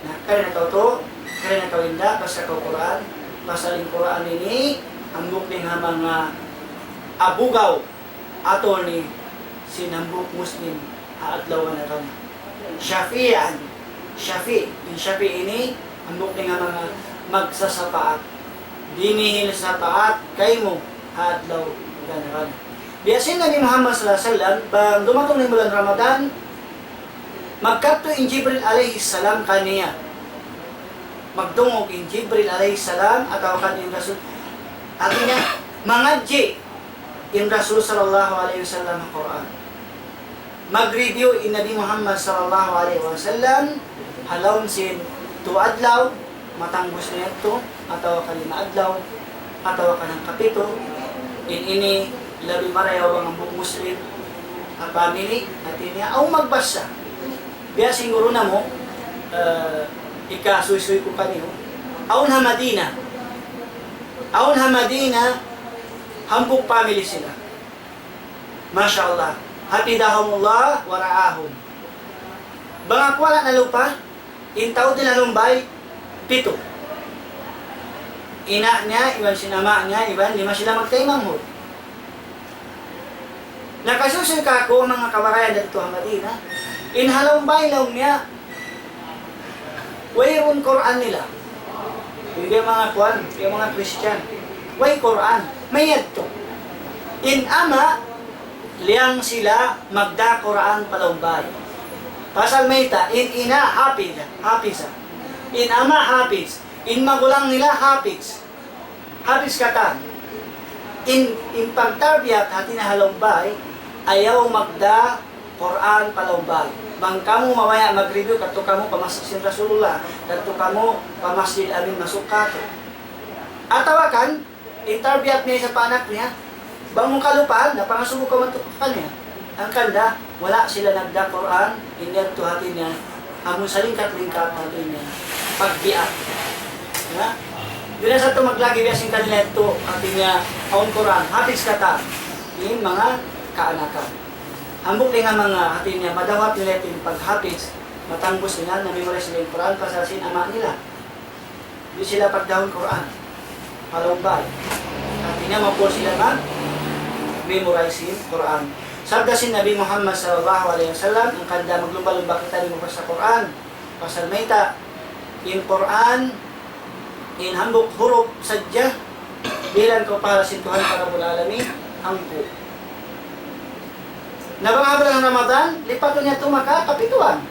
na, kari na kaw tu, kari na kaw inda', basa kaw Qur'an. Pasal in Qur'an ini, hambuuk dayn ha manga abugaw, attorney sin hambuuk Muslim ha adlaw gana-gana. Shafi'an, Shafi', in Shafi' ini hambuuk dayn ha manga magsasapaat. Dimihil sapaat kaymu ha adlaw gana-gana. Biya' sin Nabi Muhammad sallallahu alayhi wasallam, bang dumatung na in bulan Ramadan, magkadtu in Jibril alayhi salam kaniya. Magdungug in Jibril alayhi salam atawa kan in Rasul. Hati niya, mangadji' in Rasul sallallahu alayhi wasallam ha Qur'an. Mag-review in Nabi Muhammad sallallahu alayhi wasallam ha lawm sin tū adlaw, matangbus na yadtu, atawa kan lima adlaw, atawa kan hangkapitu. In ini labi marayaw bang hambuuk Muslim ha family, hati niya, awn magbasa. Biya' sin guru namu', eh, hikasuysuy ku kaniyu. Awn ha Madina. Awn ha Madina, hambuuk family sila. Masha Allah. حفظهم الله ورعاهم. Bang aku wala' nalupa, in tau di ha lawm bāy, pitu. Ina' niya, iban sin ama' niya, iban lima sila magtaymanghud. Nakasuysuy kāku' manga kabagayan didtu ha Madina. In ha lawm bāy laung niya, wayruun Qur'an nila. Biya' manga kuwan, biya' manga Christian. Way Qur'an. Mayadtu. In ama', liyang sila magdā Qur'an pa lawm bāy. Pasal mayta', in ina' hafiz, hafiza. In ama' hafiz. In magulang nila hafiz. Hafiz katan. In, in pagtarbiyat hati niya ha lawm bāy, ayaw magdā Qur'an pa lawm bāy. Bang kamu mabaya' mag-review, kadtu kamu pa masjid sin Rasulullah, kadtu kamu pa Masjid Amin Masuk katu'. Atawa kan, in tarbiyat niya isab pa anak niya, bang mu kalupaan, na pangasubu kaw madtu kaniya. Hangkan da, wala' sila nagdā Qur'an, in yadtu hati niya, amun salingkat-lingkat hati niya, pagbiat. Ya? Di' na sa tu maglagi biya' sin kanila yadtu, hati niya, awn Qur'an, hafiz katan. In manga kaanakan. Hambuuk dayn ha manga hati niya, madawhat nila yadtu in paghafiz, matangbus nila, na-memorize nila in Qur'an, pasal sin ama' nila. Di' sila pagdahun Qur'an. Ha lawm bāy. Hati niya, mapul sila mag-memorize sin Qur'an. Sabda sin Nabi Muhammad sallallahu alayhi wasallam, hangkan da maglumba-lumba kita di' magbasa Qur'an. Pasal mayta', in Qur'an, in hambuuk hurup sadja, dihilan kaw pahala sin Tuhan ta Rabbul Alamin, hangpu'. Na bang ha bulan Ramadan, lipatun niya tu maka kapituan.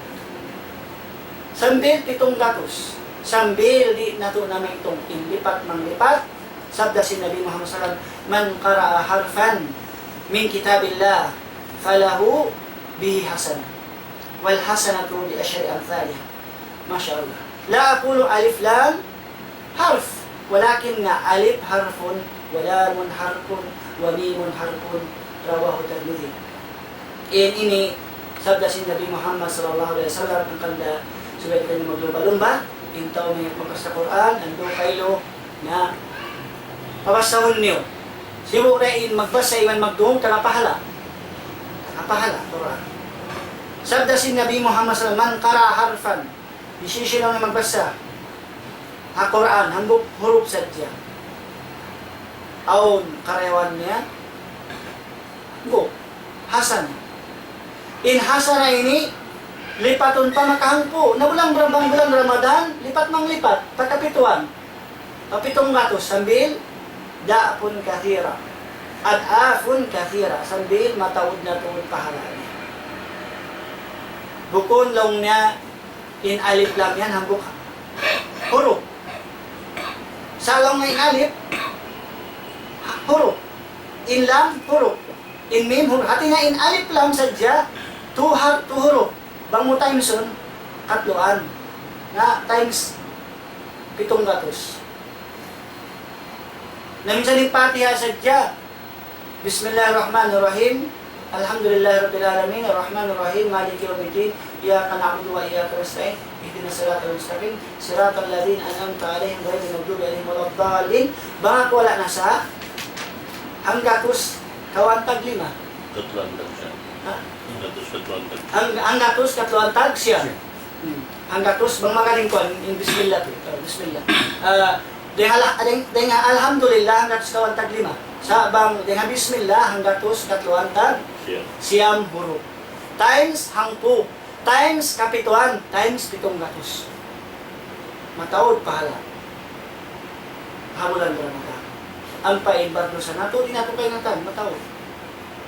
Sambil pitung gatus. Sambil di' natu' na maitung in lipat manglipat, Sabda sin Nabi Muhammad sallallahu alayhi wasallam, من قرأ حرفا من كتاب الله فله به حسنة والحسنة بعشر أمثالها. ما شاء الله. لا أقول ألف لام حرف، ولكن ألف حرف ولام حرف وميم حرف. رواه الترمذي. In ini sabda sin Nabi Muhammad sallallahu alayhi wasallam, hangkan da subay kitaniyu maglumba-lumba, in tau mahinang magbasa Qur'an, andu' kailu na pabasahun niyu. Sibu' da in magbasa iban magdungug, taga pahala. Taga pahala, Qur'an. Sabda sin Nabi Muhammad sallallahu alayhi wasallam, من قرأ حرفا, hisiyu-siyu na magbasa ha Qur'an, hambuuk hurup sadja. Awn karayawan niya, hambuuk hasanah. In hasanah ini, lipatun pa makahangpu'. Na bulan, bang bulan Ramadan, lipat manglipat, pagkapituan. Papitung gatus sambil, ضعفا كثيرا. أضعافا كثيرة, sambil mataud na tuud pahala niya. Bukun laung niya in alif lam yan hambuuk hurup. Sa' laung niya in alif, hurup. In lam, hurup. In mim, hurup. Hati niya in alif lam sadja, tu har-, tu hurup. Bang mu times-un, katluan. Na times pitung gatus. Na minsan in Fatiha sadja, بسم الله الرحمن الرحيم. الحمد لله رب العالمين. الرحمن الرحيم. مالك يوم الدين. إياك نعبد وإياك نستعين. اهدنا الصراط المستقيم. صراط الذين أنعمت عليهم غير المغضوب عليهم ولا الضالين. Bang aku wala' na sa', hanggatus kawhaan tag lima. Katluan tag siyam. Ha? Hanggatus katluan tag. Hang-, hanggatus katluan tag siyam. Hmm. Hanggatus, bang magaling kuwan, in bismillah tu. Ah, bismillah. Ah, dayn ha la-, dayn, dayn ha alhamdulillah, hanggatus kawhaan tag lima. Sa' bang, dayn ha bismillah, hanggatus katluan tag siyam. Siyam hurup. Times hangpu'. Times kapituan. Times pitung gatus. Mataud pahala. Ha bulan Ramadan. Ampa in bardusa natu', di' natu' kaingatan, mataud.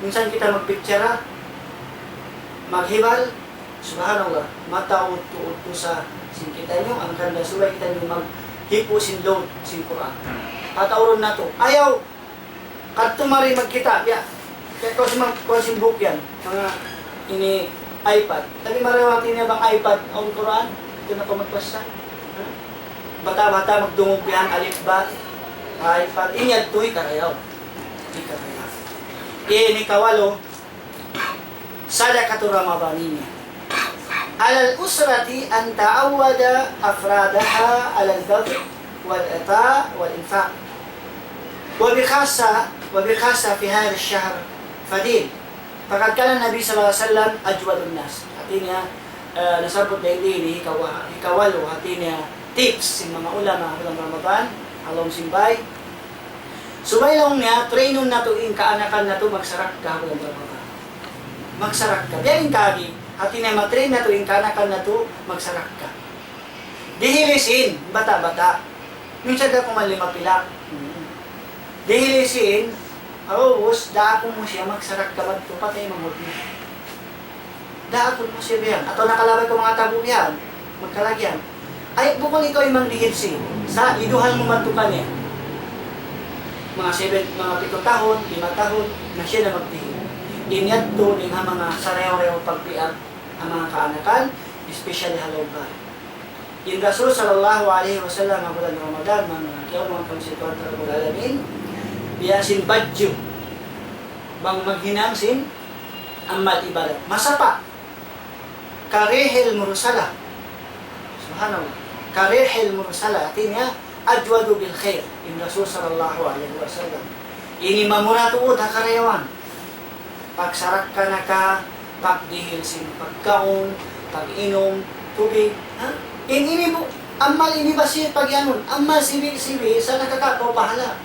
Minsan kita magbichara, maghibal, subhanallah, mataud tuud dusa sin kitaniyu, hangkan da subay kitaniyu maghipu' sin load sin Qur'an. Pataurun natu'. Ayaw, kadtu mari magkita', ya. Kaya kaw sin mag-, kuwan sin book yan. Manga ini iPad. Tapi marayaw hati niya bang iPad, awn Qur'an, yadtu na kaw magbasa. Ha? Bata'-bata' magdungug bihan, alif ba, iPad. In yadtu hikarayaw. Hikarayaw. Ini kawalu, صدقة رمضانية. على الأسرة أن تعود أفرادها على البذل والعطاء والإنفاق، وبخاصة، وبخاصة في هذا الشهر الفضيل، فقد كان النبي صلى الله عليه وسلم أجود الناس. Hati niya, eh, nasabbut dayn di ini hikawa-, hikawalu, hati niya tips sin manga ulama ha bulan Ramadan, ha lawm sin bay. Subay laung niya, trainun natu' in kaanakan natu' magsarakka ha bulan Ramadan. Magsarakka. Biya' in kaagi, hati niya ma-train natu' in kaanakan natu' magsarakka. Dihili sin, bata'-bata'. Minsan da kuman lima pilak. Hmm. Dihili sin, ubus, daakun mu siya magsarakka madtu patay manghud niya. Daakun mu siya bihan. Atawa nakalabay kaw manga tabu' bihan. Magkalagihan. Ay, bukun ikaw in mangdihil sin. Sa' iduhal mu madtu kaniya. Manga seven, manga pitu tahun, lima tahun, na siya na magdihil. In yadtu, in ha manga sarayaw-rayaw pagbiag, ha manga kaanakan, especially ha lawm bay. In Rasul sallallahu alayhi wasallam ha bulan Ramadan, manga kiyaulungan kamu sin Tuhan Rabbul Alamin, biya' sin badju', bang maghinang sin amal ibadat. Masapa'. كالريح المرسلة. Subhanallah. كالريح المرسلة. Hati niya, أجود بالخير. In Rasul sallallahu alayhi wasallam. Ini mamura tuud ha karayawan. Pagsarakka na ka, pagdihil sin pagkaun, pag-inum, tubig, ha? In ini bu-, amal ini basi pag-iyanun, amal sibi'-sibi', sa' nakakakaw pahala.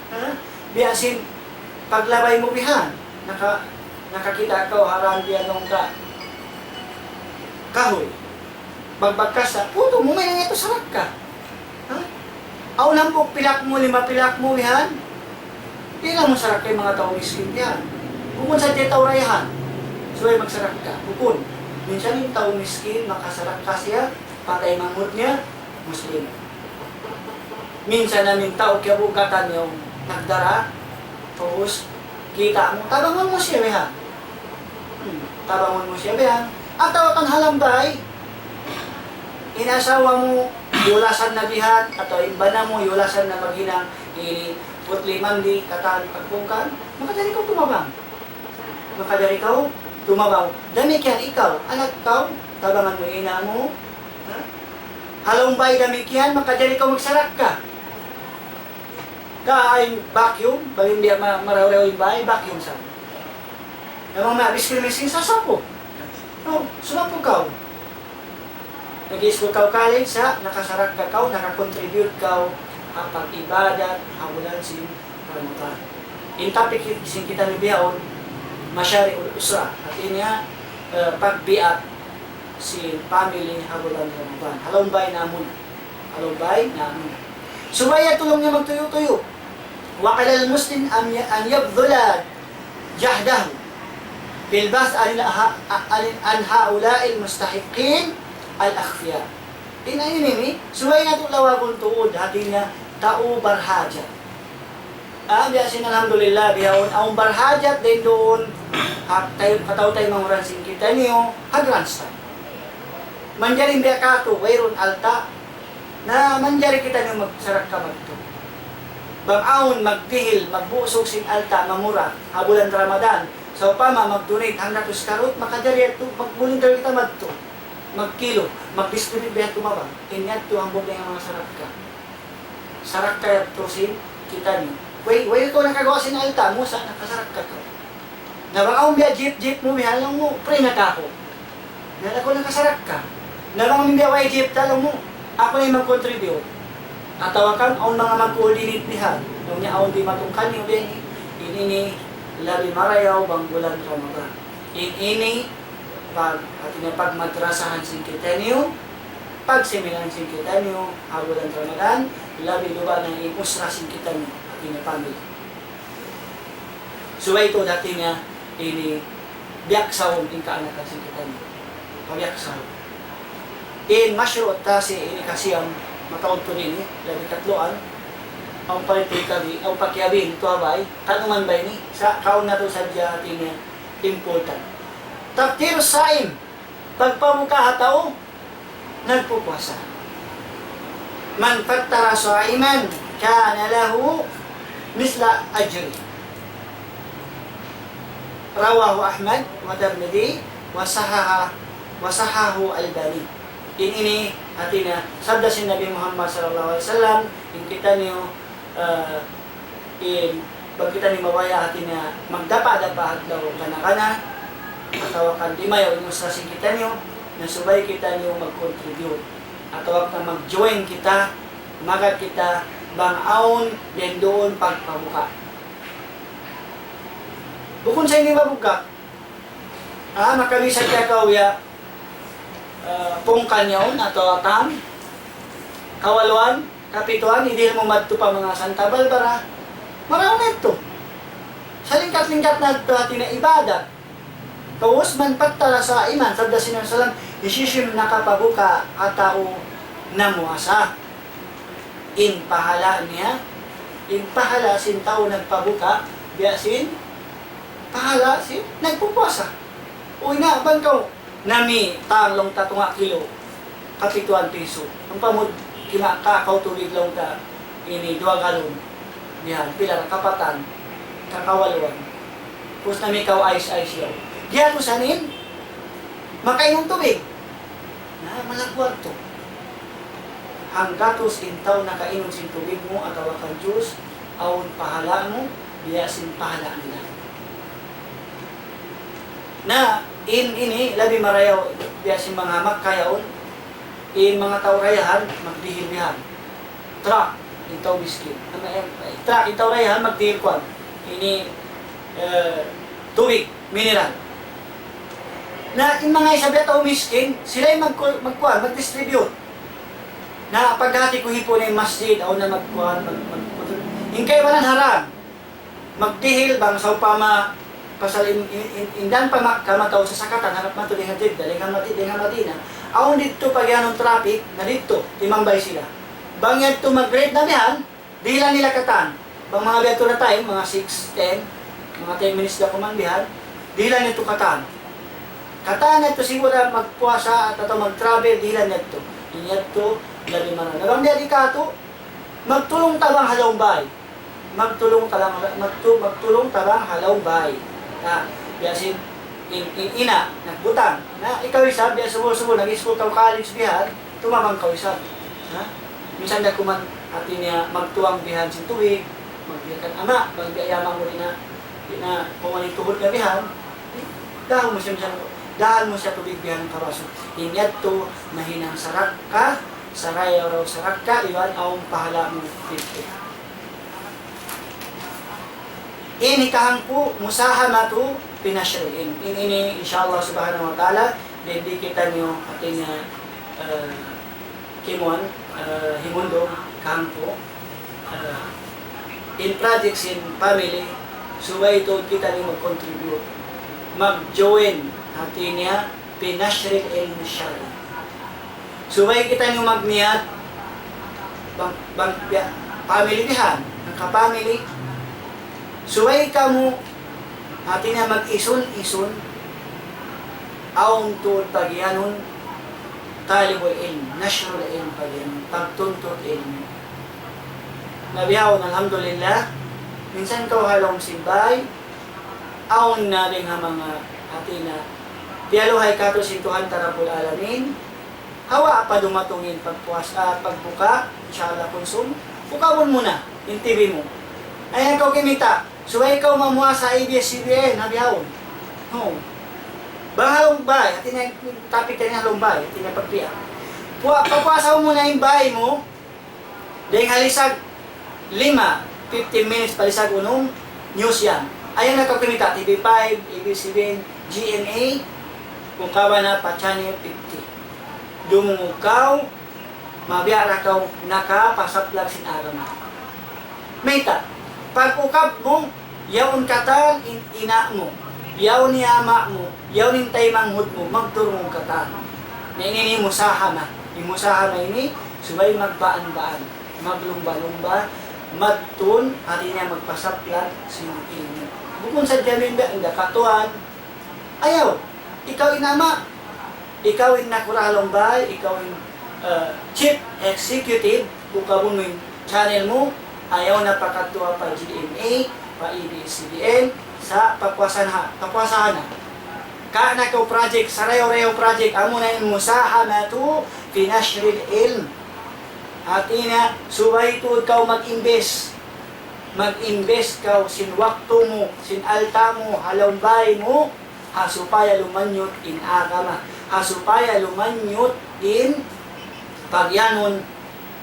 Ha? Biya' sin paglabay mu bihan, naka-, nakakita' kaw ha dān biya' laung ta kahuy. Bagbag ka sa', putu' mu, mahinang yadtu sarakka. Ha? Awn hambuuk pilak mu, lima pilak mu, bihan. Di' na mu sarakka in manga tau miskin, bihan. Bukun sadja tau dayahan. Subay magsarakka. Bukun. Minsan in tau miskin, makasarakka siya, patay manghud niya, Muslim. Minsan amu in tau kiyabugatan niya nagdara, tapus kita' mu, tabangun mu siya bihan. Hmm, tabangun mu siya bihan. Atawa kan ha lawm bay, in asawa mu, iyulasan na bihan, atawa in bana mu, iyulasan na maghinang ini, putli mandi, katan, pagpungkan, makajari kaw tumabang. Makajari kaw tumabang. Damikkiyan ikaw, anak kaw, tabangan mu in ina' mu. Ha? Ha lawm bay damikkiyan, makajari kaw magsarakka. Kain vacuum, bang di' ma-, marayaw-rayaw in bay, vacuum sa. Namang na, biskin-biskin, sasapu. Oh, sumapu kaw. Nag-i-school kaw college, sa, nakasarakka kaw, naka-contribute kaw ha pag-ibadat ha bulan sin Ramadan. In topic sin kitaniyu bihaun, مشاريع الأسرة. Hati niya, eh, pagbiak sin family ha bulan Ramadan. Ha lawm bay na muna. Ha lawm bay na muna. Subay yadtu laung niya magtuyu'-tuyu'. وعلى المسلم أن ي-، أن يبذل جهده في البحث عن الأه-، عن، عن هؤلاء المستحقين الأخفياء. In ini ini, subay natu' lawagun tuud, hati niya, tau barhajat. Ah, biya' sin alhamdulillah, bihaun, awn barhajat dayn duun, ha, tay-, pa tau taymanghud sin kitaniyu, ha grandstand. Manjari biya' katu', wayruun alta', na manjari kitaniyu magsarakka madtu. Bang awn magdihil, magbusug sin alta', mamura, ha bulan Ramadan, sawpama mag-donate hanggatus karut, makajari yadtu, mag-volunteer kita madtu. Magkilu, mag-distribute biya' ha tumabang. In yadtu hambuuk dayn ha manga sarakka. Sarakka yadtu sin kitaniyu. Way, way kaw nakaguwa' sin alta', musa nakasarakka kaw. Na bang awn biya' jeep-jeep mu, biya' laung mu, free na kaku'. Biya' aku nakasarakka. Na bang biya' way jeep ta, laung mu, aku na in mag-contribute. Atawa kan awn manga mag-coordinate bihan. Laung niya awn dimatung kaniyu biya' ini, in ini labi marayaw bang bulan Ramadan. In ini pag, hati niya pagmadrasahan sin kitaniyu, pagsimilan sin kitaniyu, ha bulan Ramadan, labi luba na in usra sin kitaniyu, hati niya family. Subay tuud hati niya ini biyaksahun in kaanakan sin kitaniyu. Pabiyaksahun. In mashru' tasi' ini kasiyam, mataud tuud ini, labi katluan, awn pa rin ikabi, awn pa kiyabi, ito abay, tanuman ba ini, sa' kaun natu' sadja hati niya, important. تفطير الصائم, pagpabuka' ha tau nagpupuasa. من فطر صائما كان له مثل أجره. رواه أحمد والترمذي وصححه، وصححه الألباني. In ini hati niya, sabda sin Nabi Muhammad sallallahu alayhi wasallam, in kitaniyu, ah, in, bang kitaniyu mabaya' hati niya magdapa-dapa adlaw gana-gana, atawa kan di' mayan in usra sin kitaniyu, na subay kitaniyu mag-contribute, atawa kan mag-join kita, magad kita, bang awn dayn duun pagpabuka'. Bukun sa ini mabuka'. Ah, makabisa kaya kaw ya, ah, pungkan yaun atawa tang. Kawaluan, kapituan, idihil mu madtu pa manga Santa Barbara. Marayaw na yadtu. Salingkat-lingkat na yadtu hati niya ibadat. Kawus man pattara sa iman, sabda sin Nabi sallam, hisiyu-siyu in nakapabuka' ha tau namuasa. In pahala' niya, in pahala' sin tau nagpabuka', biya' sin pahala' sin nagpupuasa. Uy na, bang kaw, nami, tang laung ta tunga' kilu, kapituan pisu. Ampa mu, kima-, kakaw tubig laung ta, ini, duwa galon. Yan, pila ra, kapatan, kakawaluan. Pus nami kaw ice, ice yaw. Diya tu sanin, makainum tubig. Na, malagwag tu. Hanggatus in tau nakainum sin tubig mu atawa kan juice, awn pahala' mu, biya' sin pahala' nila. Na, in ini, labi marayaw, biya' sin manga Makkah yaun, in manga tau rayahan, magdihil bihan. Truck, in tau miskin. Ano, eh, truck, in tau rayahan, magdihil kuwan. Ini, eh, tubig, mineral. Na, in manga isab biya' tau miskin, sila in mag-, magkuwan, mag-distribute. Na, paghati ku hipu' na in masjid, awn na magkuwan, mag-, mag-, in kaibanan haram. Magdihil bang sawpama pasal in, in, in, in dan pa Makkah mataud sasakatan, harap madtu dayn ha Jeddah, dayn ha Madi-, dayn ha Madinah. Awn didtu pagiyanun traffic, na didtu, timambay sila. Bang yadtu mag-grade na bihan, dihilan nila katan. Bang manga biya' tu na time, manga six, ten, manga ten minutes da kuman bihan, dihilan yadtu katan. Katan yadtu sigura magpuasa atawa mag-travel, dihilan yadtu. In yadtu, labi marayaw. Na bang biya' di katu', magtulung ta bang ha lawm bay. Magtulung ta bang, magtu-, magtulung ta bang ha lawm bay. Ha, biya' sin, in, in, ina', nagbutang. Na, ikaw isab, biya' subul-subul, nag-school kaw college bihan, tumabang kaw isab. Ha? Minsan da kuman, hati niya, magtuwang bihan sin tubig, magbiya' kan ama', magbiya' yaman mu di' na, di' na, pumali tuhud na bihan, dahun mu siya, minsan, dahun mu siya tubig bihan kawasu. In yadtu, mahinang sarakka, sarayaw-rayaw sarakka, iban awn pahala mu fifty. In hikahangpu', musahamatu fi nashril ilm. In ini, insha Allah subhanahu wa ta'ala, dayn di kitaniyu, hati niya, eh, kimuan, eh, himundung, hikahangpu', eh, in project sin family, subay tuud kitaniyu mag-contribute, mag-join, hati niya, fi nashril ilm shar'i. Subay kitaniyu magniyat, bang, bang, ya, family bihan, hangka family. Subay kamu, hati niya mag-isun-isun, awn tuud pagiyanun, talibul ilm, nashrul ilm pagiyanun, pagtuntut ilmu'. Na bihaun, alhamdulillah, minsan kaw ha lawm sin bay, awn na dayn ha manga, hati niya, piyaluhay katu' sin Tuhan ta Rabbul Alamin, ha wa' pa dumatung in pagpuas-, ah, pagbuka, insha Allah, kunsum, ukabun mu na, in T V mu. Ayaw kaw kimita', subay kaw mamuasa A B S C B N, ha bihaun. Hu. Bang ha lawm bay, hati niya, topic ta ini ha lawm bay, hati niya pagpiya. Puwa-, papuasa mu na in bay mu, dayn ha lisag lima, fifteen minutes pa lisag unum, news yan. Ayaw na kaw kimita', T V five, A B S C B N, G M A, ukaba na pa channel fifty. Dumungug kaw, mabiya' da kaw nakapasaplag sin agama. Mayta', pag-ukab mu, yaun katan in ina' mu, yaun in ama' mu, yaun in taymanghud mu, magturung katan. Na ini in musahama. In musahama ini, subay magbaan-baan, maglumba-lumba, magtun, hati niya magpasaplag sin ilmu'. Bukun sadja in da, in da katuan, ayaw. Ikaw in ama', ikaw in nakura' ha lawm bay, ikaw in, uh, chief executive, ukabun mu in channel mu, ayaw na pakadtu pa G M A, pa A B S C B N, sa' papuasahan, papuasahan na. Kaw na kaw project, sarayaw-rayaw project, amuna in musahamatu fi nashril ilm. Hati niya, subay tuud kaw mag-invest. Mag-invest kaw sin waktu mu, sin alta' mu, ha lawm bay mu, ha supaya lumanyut in agama, ha supaya lumanyut in pagiyanun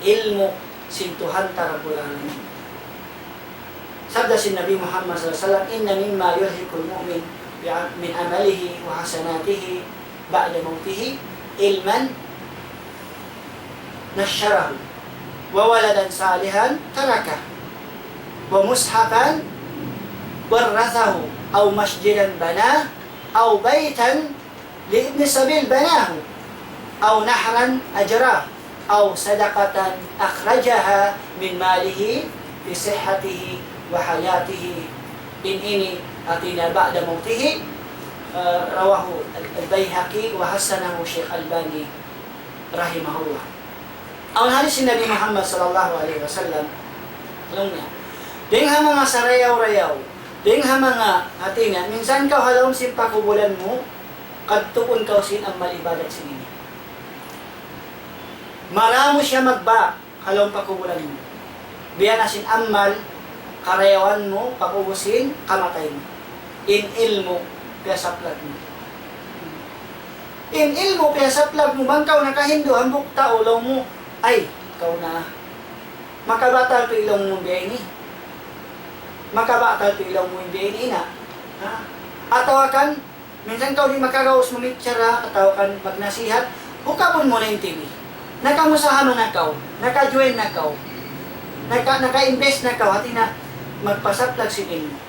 ilmu' sin Tuhan ta Rabbul Alamin. Sabda sin Nabi Muhammad sallallahu alayhi wasallam, إن مما يلحق المؤمن من عمله وحسناته بعد موته علما نشره، وولدا صالحا تركه، ومصحفا ورثه، أو مسجدا بناه، أو بيتا لابن سبيل بناه، أو نهرا أجراه، أو صدقة أخرجها من ماله في صحته وحياته. In ini, hati niya, بعد موته, eh, رواه البيهقي وحسنه الشيخ الألباني رحمه الله. Awn hadith sin Nabi Muhammad sallallahu alayhi wasallam, laung niya, dayn ha manga sarayaw-rayaw, dayn ha manga, hati niya, minsan kaw ha lawm sin pakubulan mu, kadtuun kaw sin amal ibadat sin ini. Marayaw mu siya magbak ha lawm pakubulan mu. Biya' na sin amal karayawan mu pag'ubus sin kamatay mu. In ilmu' piyasaplag mu. In ilmu' piyasaplag mu, bang kaw nakahindu' hambuuk tau, laung mu, "Ay, kaw na. Makabatal tuud in laung mu biya' ini. Makabatal tuud in laung mu biya' ini, ina'." Ha? Atawa kan, minsan kaw di' makagaus mamichara atawa kan magnasihat, ukabun mu na in T V. Nakamusahama na kaw, naka-join na kaw, naka-, naka-invest na kaw, hati niya magpasaplag sin ilmu'.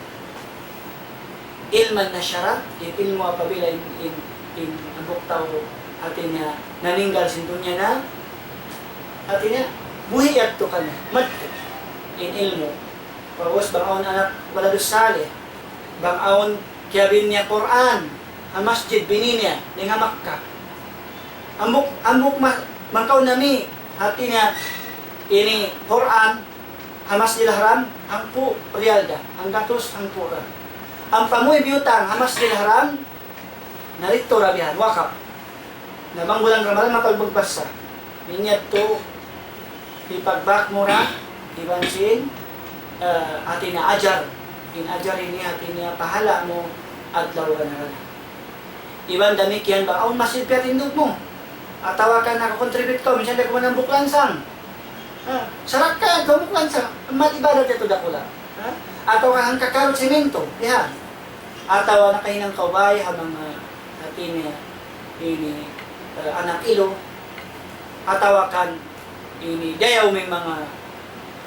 علما نشره, in ilmu' apabila in, in, in hambuuk tau, hati niya, naninggal sin dunya na, hati niya, Buhi' yadtu kaniya, madtu in ilmu'. Pag'ubus bang awn anak waladus salih, bang awn kiyabin niya Qur'an ha masjid, bini niya dayn ha Makkah. Hambuuk, hambuuk ma-, mangkaun nami, hati niya, ini Qur'an ha Masjidil Haram, hangpu' riyal da, hanggatus hangpu' ra. Ampa mu biyutang ha Masjidil Haram, na didtu ra bihan, wakap. Na bang bulan Ramadan, mapagbagbasa. In yadtu, hipagbak mu ra, iban sin, eh, hati niya ajar. In ajar ini hati niya pahala' mu adlaw iban ha gana. Iban damikkiyan bang awn masjid piyatindug mu. Atawa kan naka-contribute kaw, minsan da kuman hambuuk lansang. Ha? Sarakka, hambuuk lansang. Amal ibadat yadtu dakula'. Ha? Atawa kan hangkakarut siminto. Bihan. Atawa nakahinang kaw bay ha manga hati niya ini, eh, anak ilu. Atawa kan ini dayaw, may manga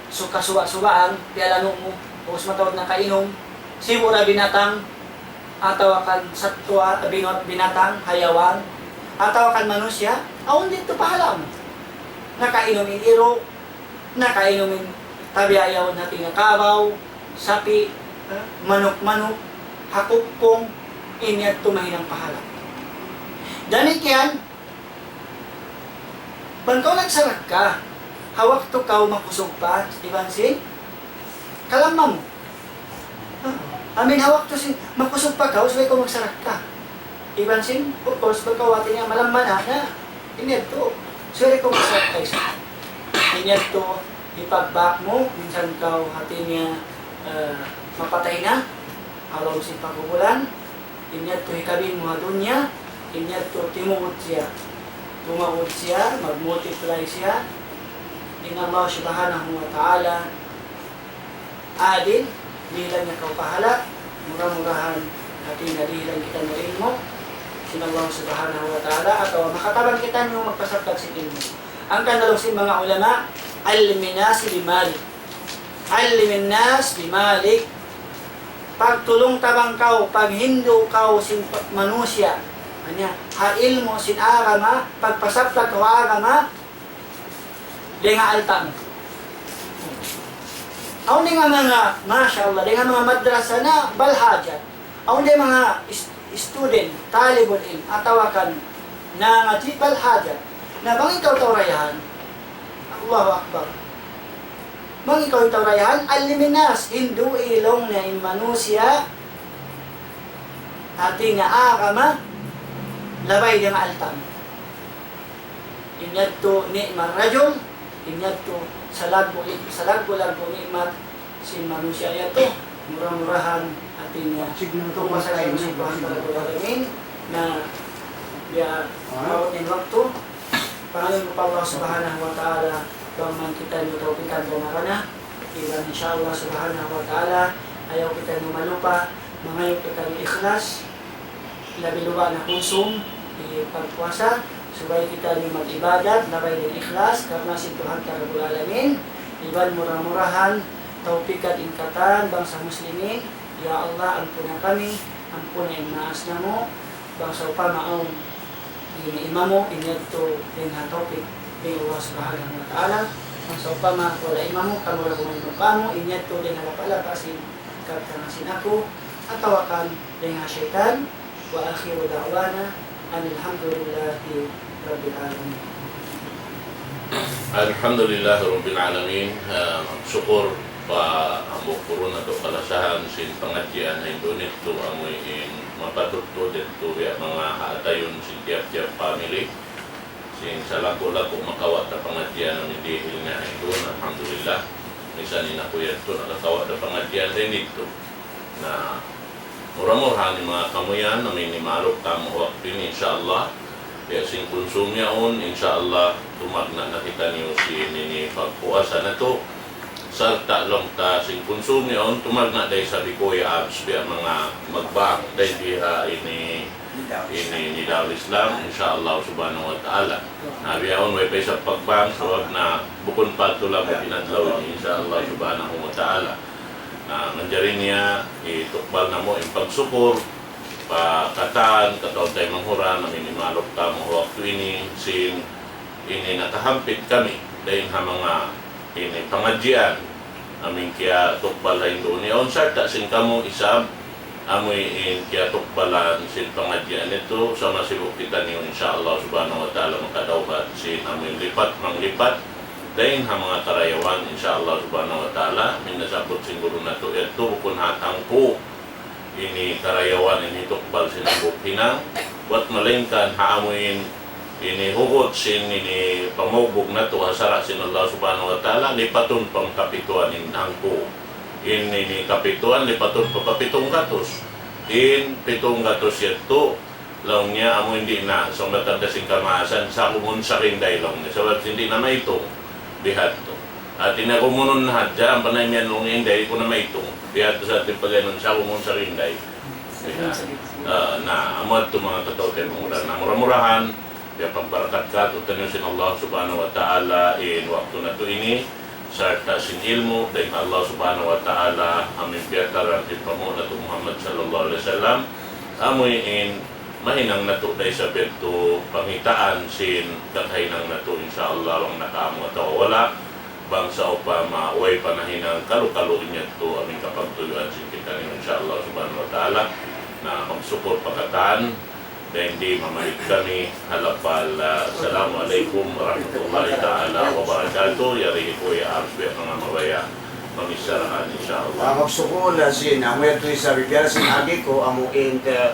suka suba-subaan, piyalanu' mu, ubus mataud nakainum, sibu' ra binatang, atawa kan satwa, binu-, binatang, hayawan, atawa kan manusiya', awn didtu pahala' mu. Nakainum in iru', nakainum in tabiya' yaun hati niya kabaw, sapi', eh, manuk-manuk, ha kukung, in yadtu mahinang pahala'. Damikkiyan, bang kaw nagsarakka, ha waktu kaw makusug pa, iban sin kalamma mu. Ha? Amin ha waktu sin makusug pa kaw, subay kaw magsarakka. Iban sin, of course, bang kaw hati niya malamma na, na, in yadtu, subay kaw magsarakka isab. In yadtu, hipagbak mu, minsan kaw hati niya, eh, mapatay na, ha lawm sin pakubulan, in yadtu hikabin mu ha dunya, in yadtu timuud siya. Tumaud siya, mag-multiply siya. In Allah Subhanahu wa Ta'ala adil, dihilan niya kaw pahala', mura-murahan hati niya dihilan kitaniyu ilmu' sin Allah Subhanahu wa Ta'ala, atawa makatabang kitaniyu magpasaplag sin ilmu'. Hangkan laung sin manga ulama, علم الناس بمالك. علم الناس بمالك. Pagtulung-tabang kaw, paghindu' kaw sin pa-, manusiya'. Anya, ha ilmu' sin agama, pagpasaplag kaw agama, dayn ha alta' mu. Awn dayn ha manga, masha Allah, dayn ha manga madrasa na balhajat. Awn dayn ha manga is-, student, talibul ilm, atawa kan nangadji' balhajat. Na bang ikaw tau dayahan, Allahu Akbar. Bang ikaw tau dayahan, علم الناس, hindu' laung niya in manusiya', hati niya agama, labay dayn ha alta' mu. In yadtu نعم الرجل, in yadtu salaggu', salaggu'-laggu' ni'mat sin manusiya' yadtu, mura-murahan hati niya. Signal ko, tumaas na in signal. Subhanahu wa ta'ala. Amin. Na, biya', ah, maabut in waktu. Pangayu' ku pa Allah Subhanahu wa Ta'ala, bang man kitaniyu tawpikan kana-kana. Iban insya Allah Subhanahu wa Ta'ala, ayaw kitaniyu malupa, mangayu' kitaniyu ikhlas. Labi-labi na kunsum, di pagpuasa, subay kitaniyu mag-ibadat, labay dayn ha ikhlas, karna' sin Tuhan ta Rabbul Alamin, iban mura-murahan, tawpikan in katan bangsa Muslimin, ya Allah, ampuna kami, ampuna in maas namu', bang sawpama awn ini imamu, in yadtu dayn ha tawpik dayn ha Allah Subhanahu wa Ta'ala, bang sawpama wala' imamu, kamu ra kuman imamu, in yadtu dayn ha lapa'-lapa' sin katan sin aku, atawa kan dayn ha saytan. وآخر دعوانا أن الحمد لله رب العالمين. الحمد لله رب العالمين. Ah, sukur pa hambuuk kuru' natu' kalasahan sin pangadjian ha Indonesia tu amu in mapatut tu didtu biya' manga haatayun sin tiyap-tiyap family. Sin salaggu'-laggu' makawa' ta pangadjian amu in dihil niya ha Indonesia, alhamdulillah. Misan in aku yadtu nakakawa' da pangadjian dayn didtu. Na, mura-murahan in manga kamu yan, amu in imaluk tamu waktu ini, insya Allah. Biya' sin kunsum yaun, insya Allah, tumagna' na kitaniyu sin ini pagpuasa natu'. Sarta' laung ta sin kunsum yaun, tumagna' da isab hi Kuya Abs, biya' manga magbang, dayn di ha ini, ini, ini Darul Islam, insya Allah subhanahu wa ta'ala. Na, biya' yaun, way pa isab pagbang, sabab na bukun pa tuud in adlaw ini, insya Allah subhanahu wa ta'ala. Na, manjari niya, itukbal namu' in pagsukur, pa katan, kataud-taud manghuran, amu in imaluk tamu waktu ini, sin ini nakahampit kami. dayn ha manga ini pangadjian amu in kiyatukbal ha Indonesia. Awn sarta' sin kamu isab amu in kiyatukbalan sin pangadjian yadtu, sama sibu' kitaniyu, insya Allah subhanahu wa ta'ala, makadawhat sin amu in lipat manglipat dayn ha manga karayawan, insya Allah subhanahu wa ta'ala. Amu in nasabbut sin guru natu' yadtu, bukun ha hangpu' ini karayawan ini tukbal sin hambuuk hinang, buwat malaingkan ha amu in ini hugut sin ini pamugbug natu' ha sara' sin Allah subhanahu wa ta'ala, lipatun pa kapituan in hangpu'. In ini kapituan lipatun pa kapitung gatus. In pitung gatus yadtu, laung niya, amu in di' na, sa' matanda sin kamaasan, sagumun sarinday, laung niya. Sabab sin di' na maitung, bihadtu. Hati niya kumunun na hadja, ampa na imiyan laung niya, di' ku na maitung. Bihadtu sa' hati pag'ainun, sagumun sarinday. Biha-, ah, na, amu yadtu manga kataw-taymanghuran. Na, mura-murahan, ya pagbarakat katu'taniyu sin Allah subhanahu wa ta'ala, in waktu natu' ini, sarta' sin ilmu' dayn ha Allah subhanahu wa ta'ala, amu in piyataran sin panghu' natu' Muhammad sallallahu alayhi wasallam, amu in mahinang natu' da isab yadtu panghitaan sin kakahinang natu', insya Allah, bang nakaamu atawa wala', bang sawpama way pa nahinang, kalu-kalu in yadtu amu in kapagtuyuan sin kitaniyu, insya Allah subhanahu wa ta'ala. Na, magsukul pa katan, dayn di' mamahit kami ha lapal, ah, Assalamu alaykum warahmatullahi ta'ala wabarakatuh. Yari hi Kuya Arf, biya' manga mabaya' mamicharahan, insya Allah. Ah, magsukul, ah, sin, amu yadtu isab biya' sin agi ku, amu in, ah,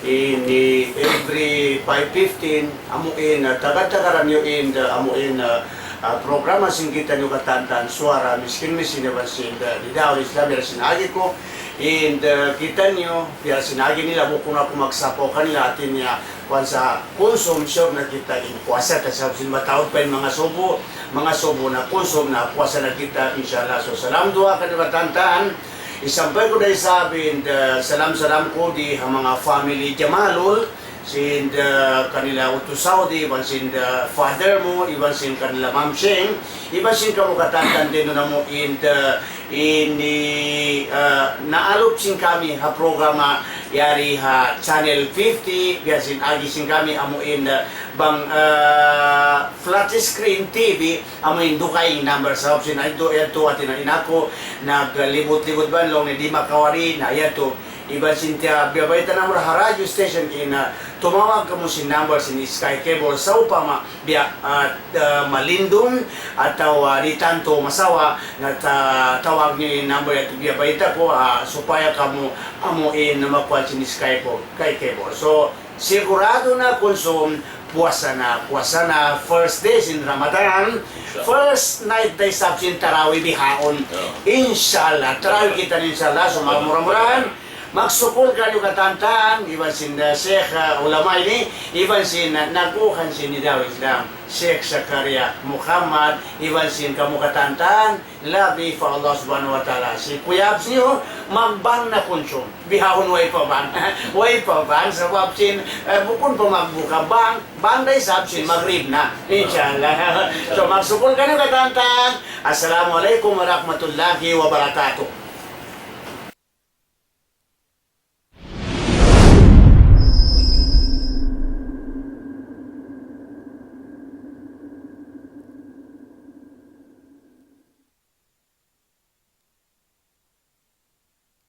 ini every five fifteen, amu in, ah, taga-taga ra niyu in, ah, amu in, ah, ah, programa sin kitaniyu katantan, Suara Miskin Mission, iban sin, ah, Nida'ul Islam, yari sin agi ku, in, ah, kitaniyu, biya' sin agi nila, bukun aku magsapaw kanila, hati niya, kuwan sa kunsum, sure na kita in puasa, ta sabab sin mataud pa in mangasubu, mangasubu na kunsum na puasa na kita, insya Allah. So, salam duwaa kaniyu katantan. Isampay ku da isab in, ah, salam-salam ku di ha manga family Jamalul, sin, ah, kanila Utu Saudi, iban sin, ah, father mu, iban sin kanila Ma'am Sheng, iban sin kamu katantan dayn ha amu in, ah, ini, ah, naalup sin kami ha programa yari ha Channel fifty, biya' sin agi sin kami amu in, ah, bang, ah, flat screen T V, amu in dukay number sabab sin yadtu, yadtu hati niya in aku, naglibut-libut ba laung niya di' makawari na yadtu. Iban sin tiya' biyabayta' na mura ha radio station in, ah, tumawag kamu sin number sin Sky Cable sawpama biya', ah, ah, malindung atawa, ah, di' tantu masawa, na ta-, tawag niyu in number yadtu biyabayta' ku, ah, supaya kamu amu in makuha sin Sky Cable, Sky Cable. So, sigurado na kunsum, puasa na, puasa na, first day sin Ramadan, first night da isab sin Tarawih bihaun. Insya Allah, Tarawih kita, insya Allah, so mura-murahan. Magsukul kaniyu katantan, iban sin, uh, Sheikh, uh, ulama ini, iban sin, uh, nag-uhan sin Nida'ul Islam, Sheikh Zakaria Muhammad, iban sin kamu katantan, labi pa Allah Subhanahu wa Ta'ala. Si Kuya Abs niyu, magbang na kunsum. Bihaun way pa bang. Way pa bang, sabab sin, uh, bukun pa magbuka bang, bang da isab sin magrib na. Insya Allah. So, magsukul kaniyu katantan. Assalamu alaykum warahmatullahi wabarakatuh.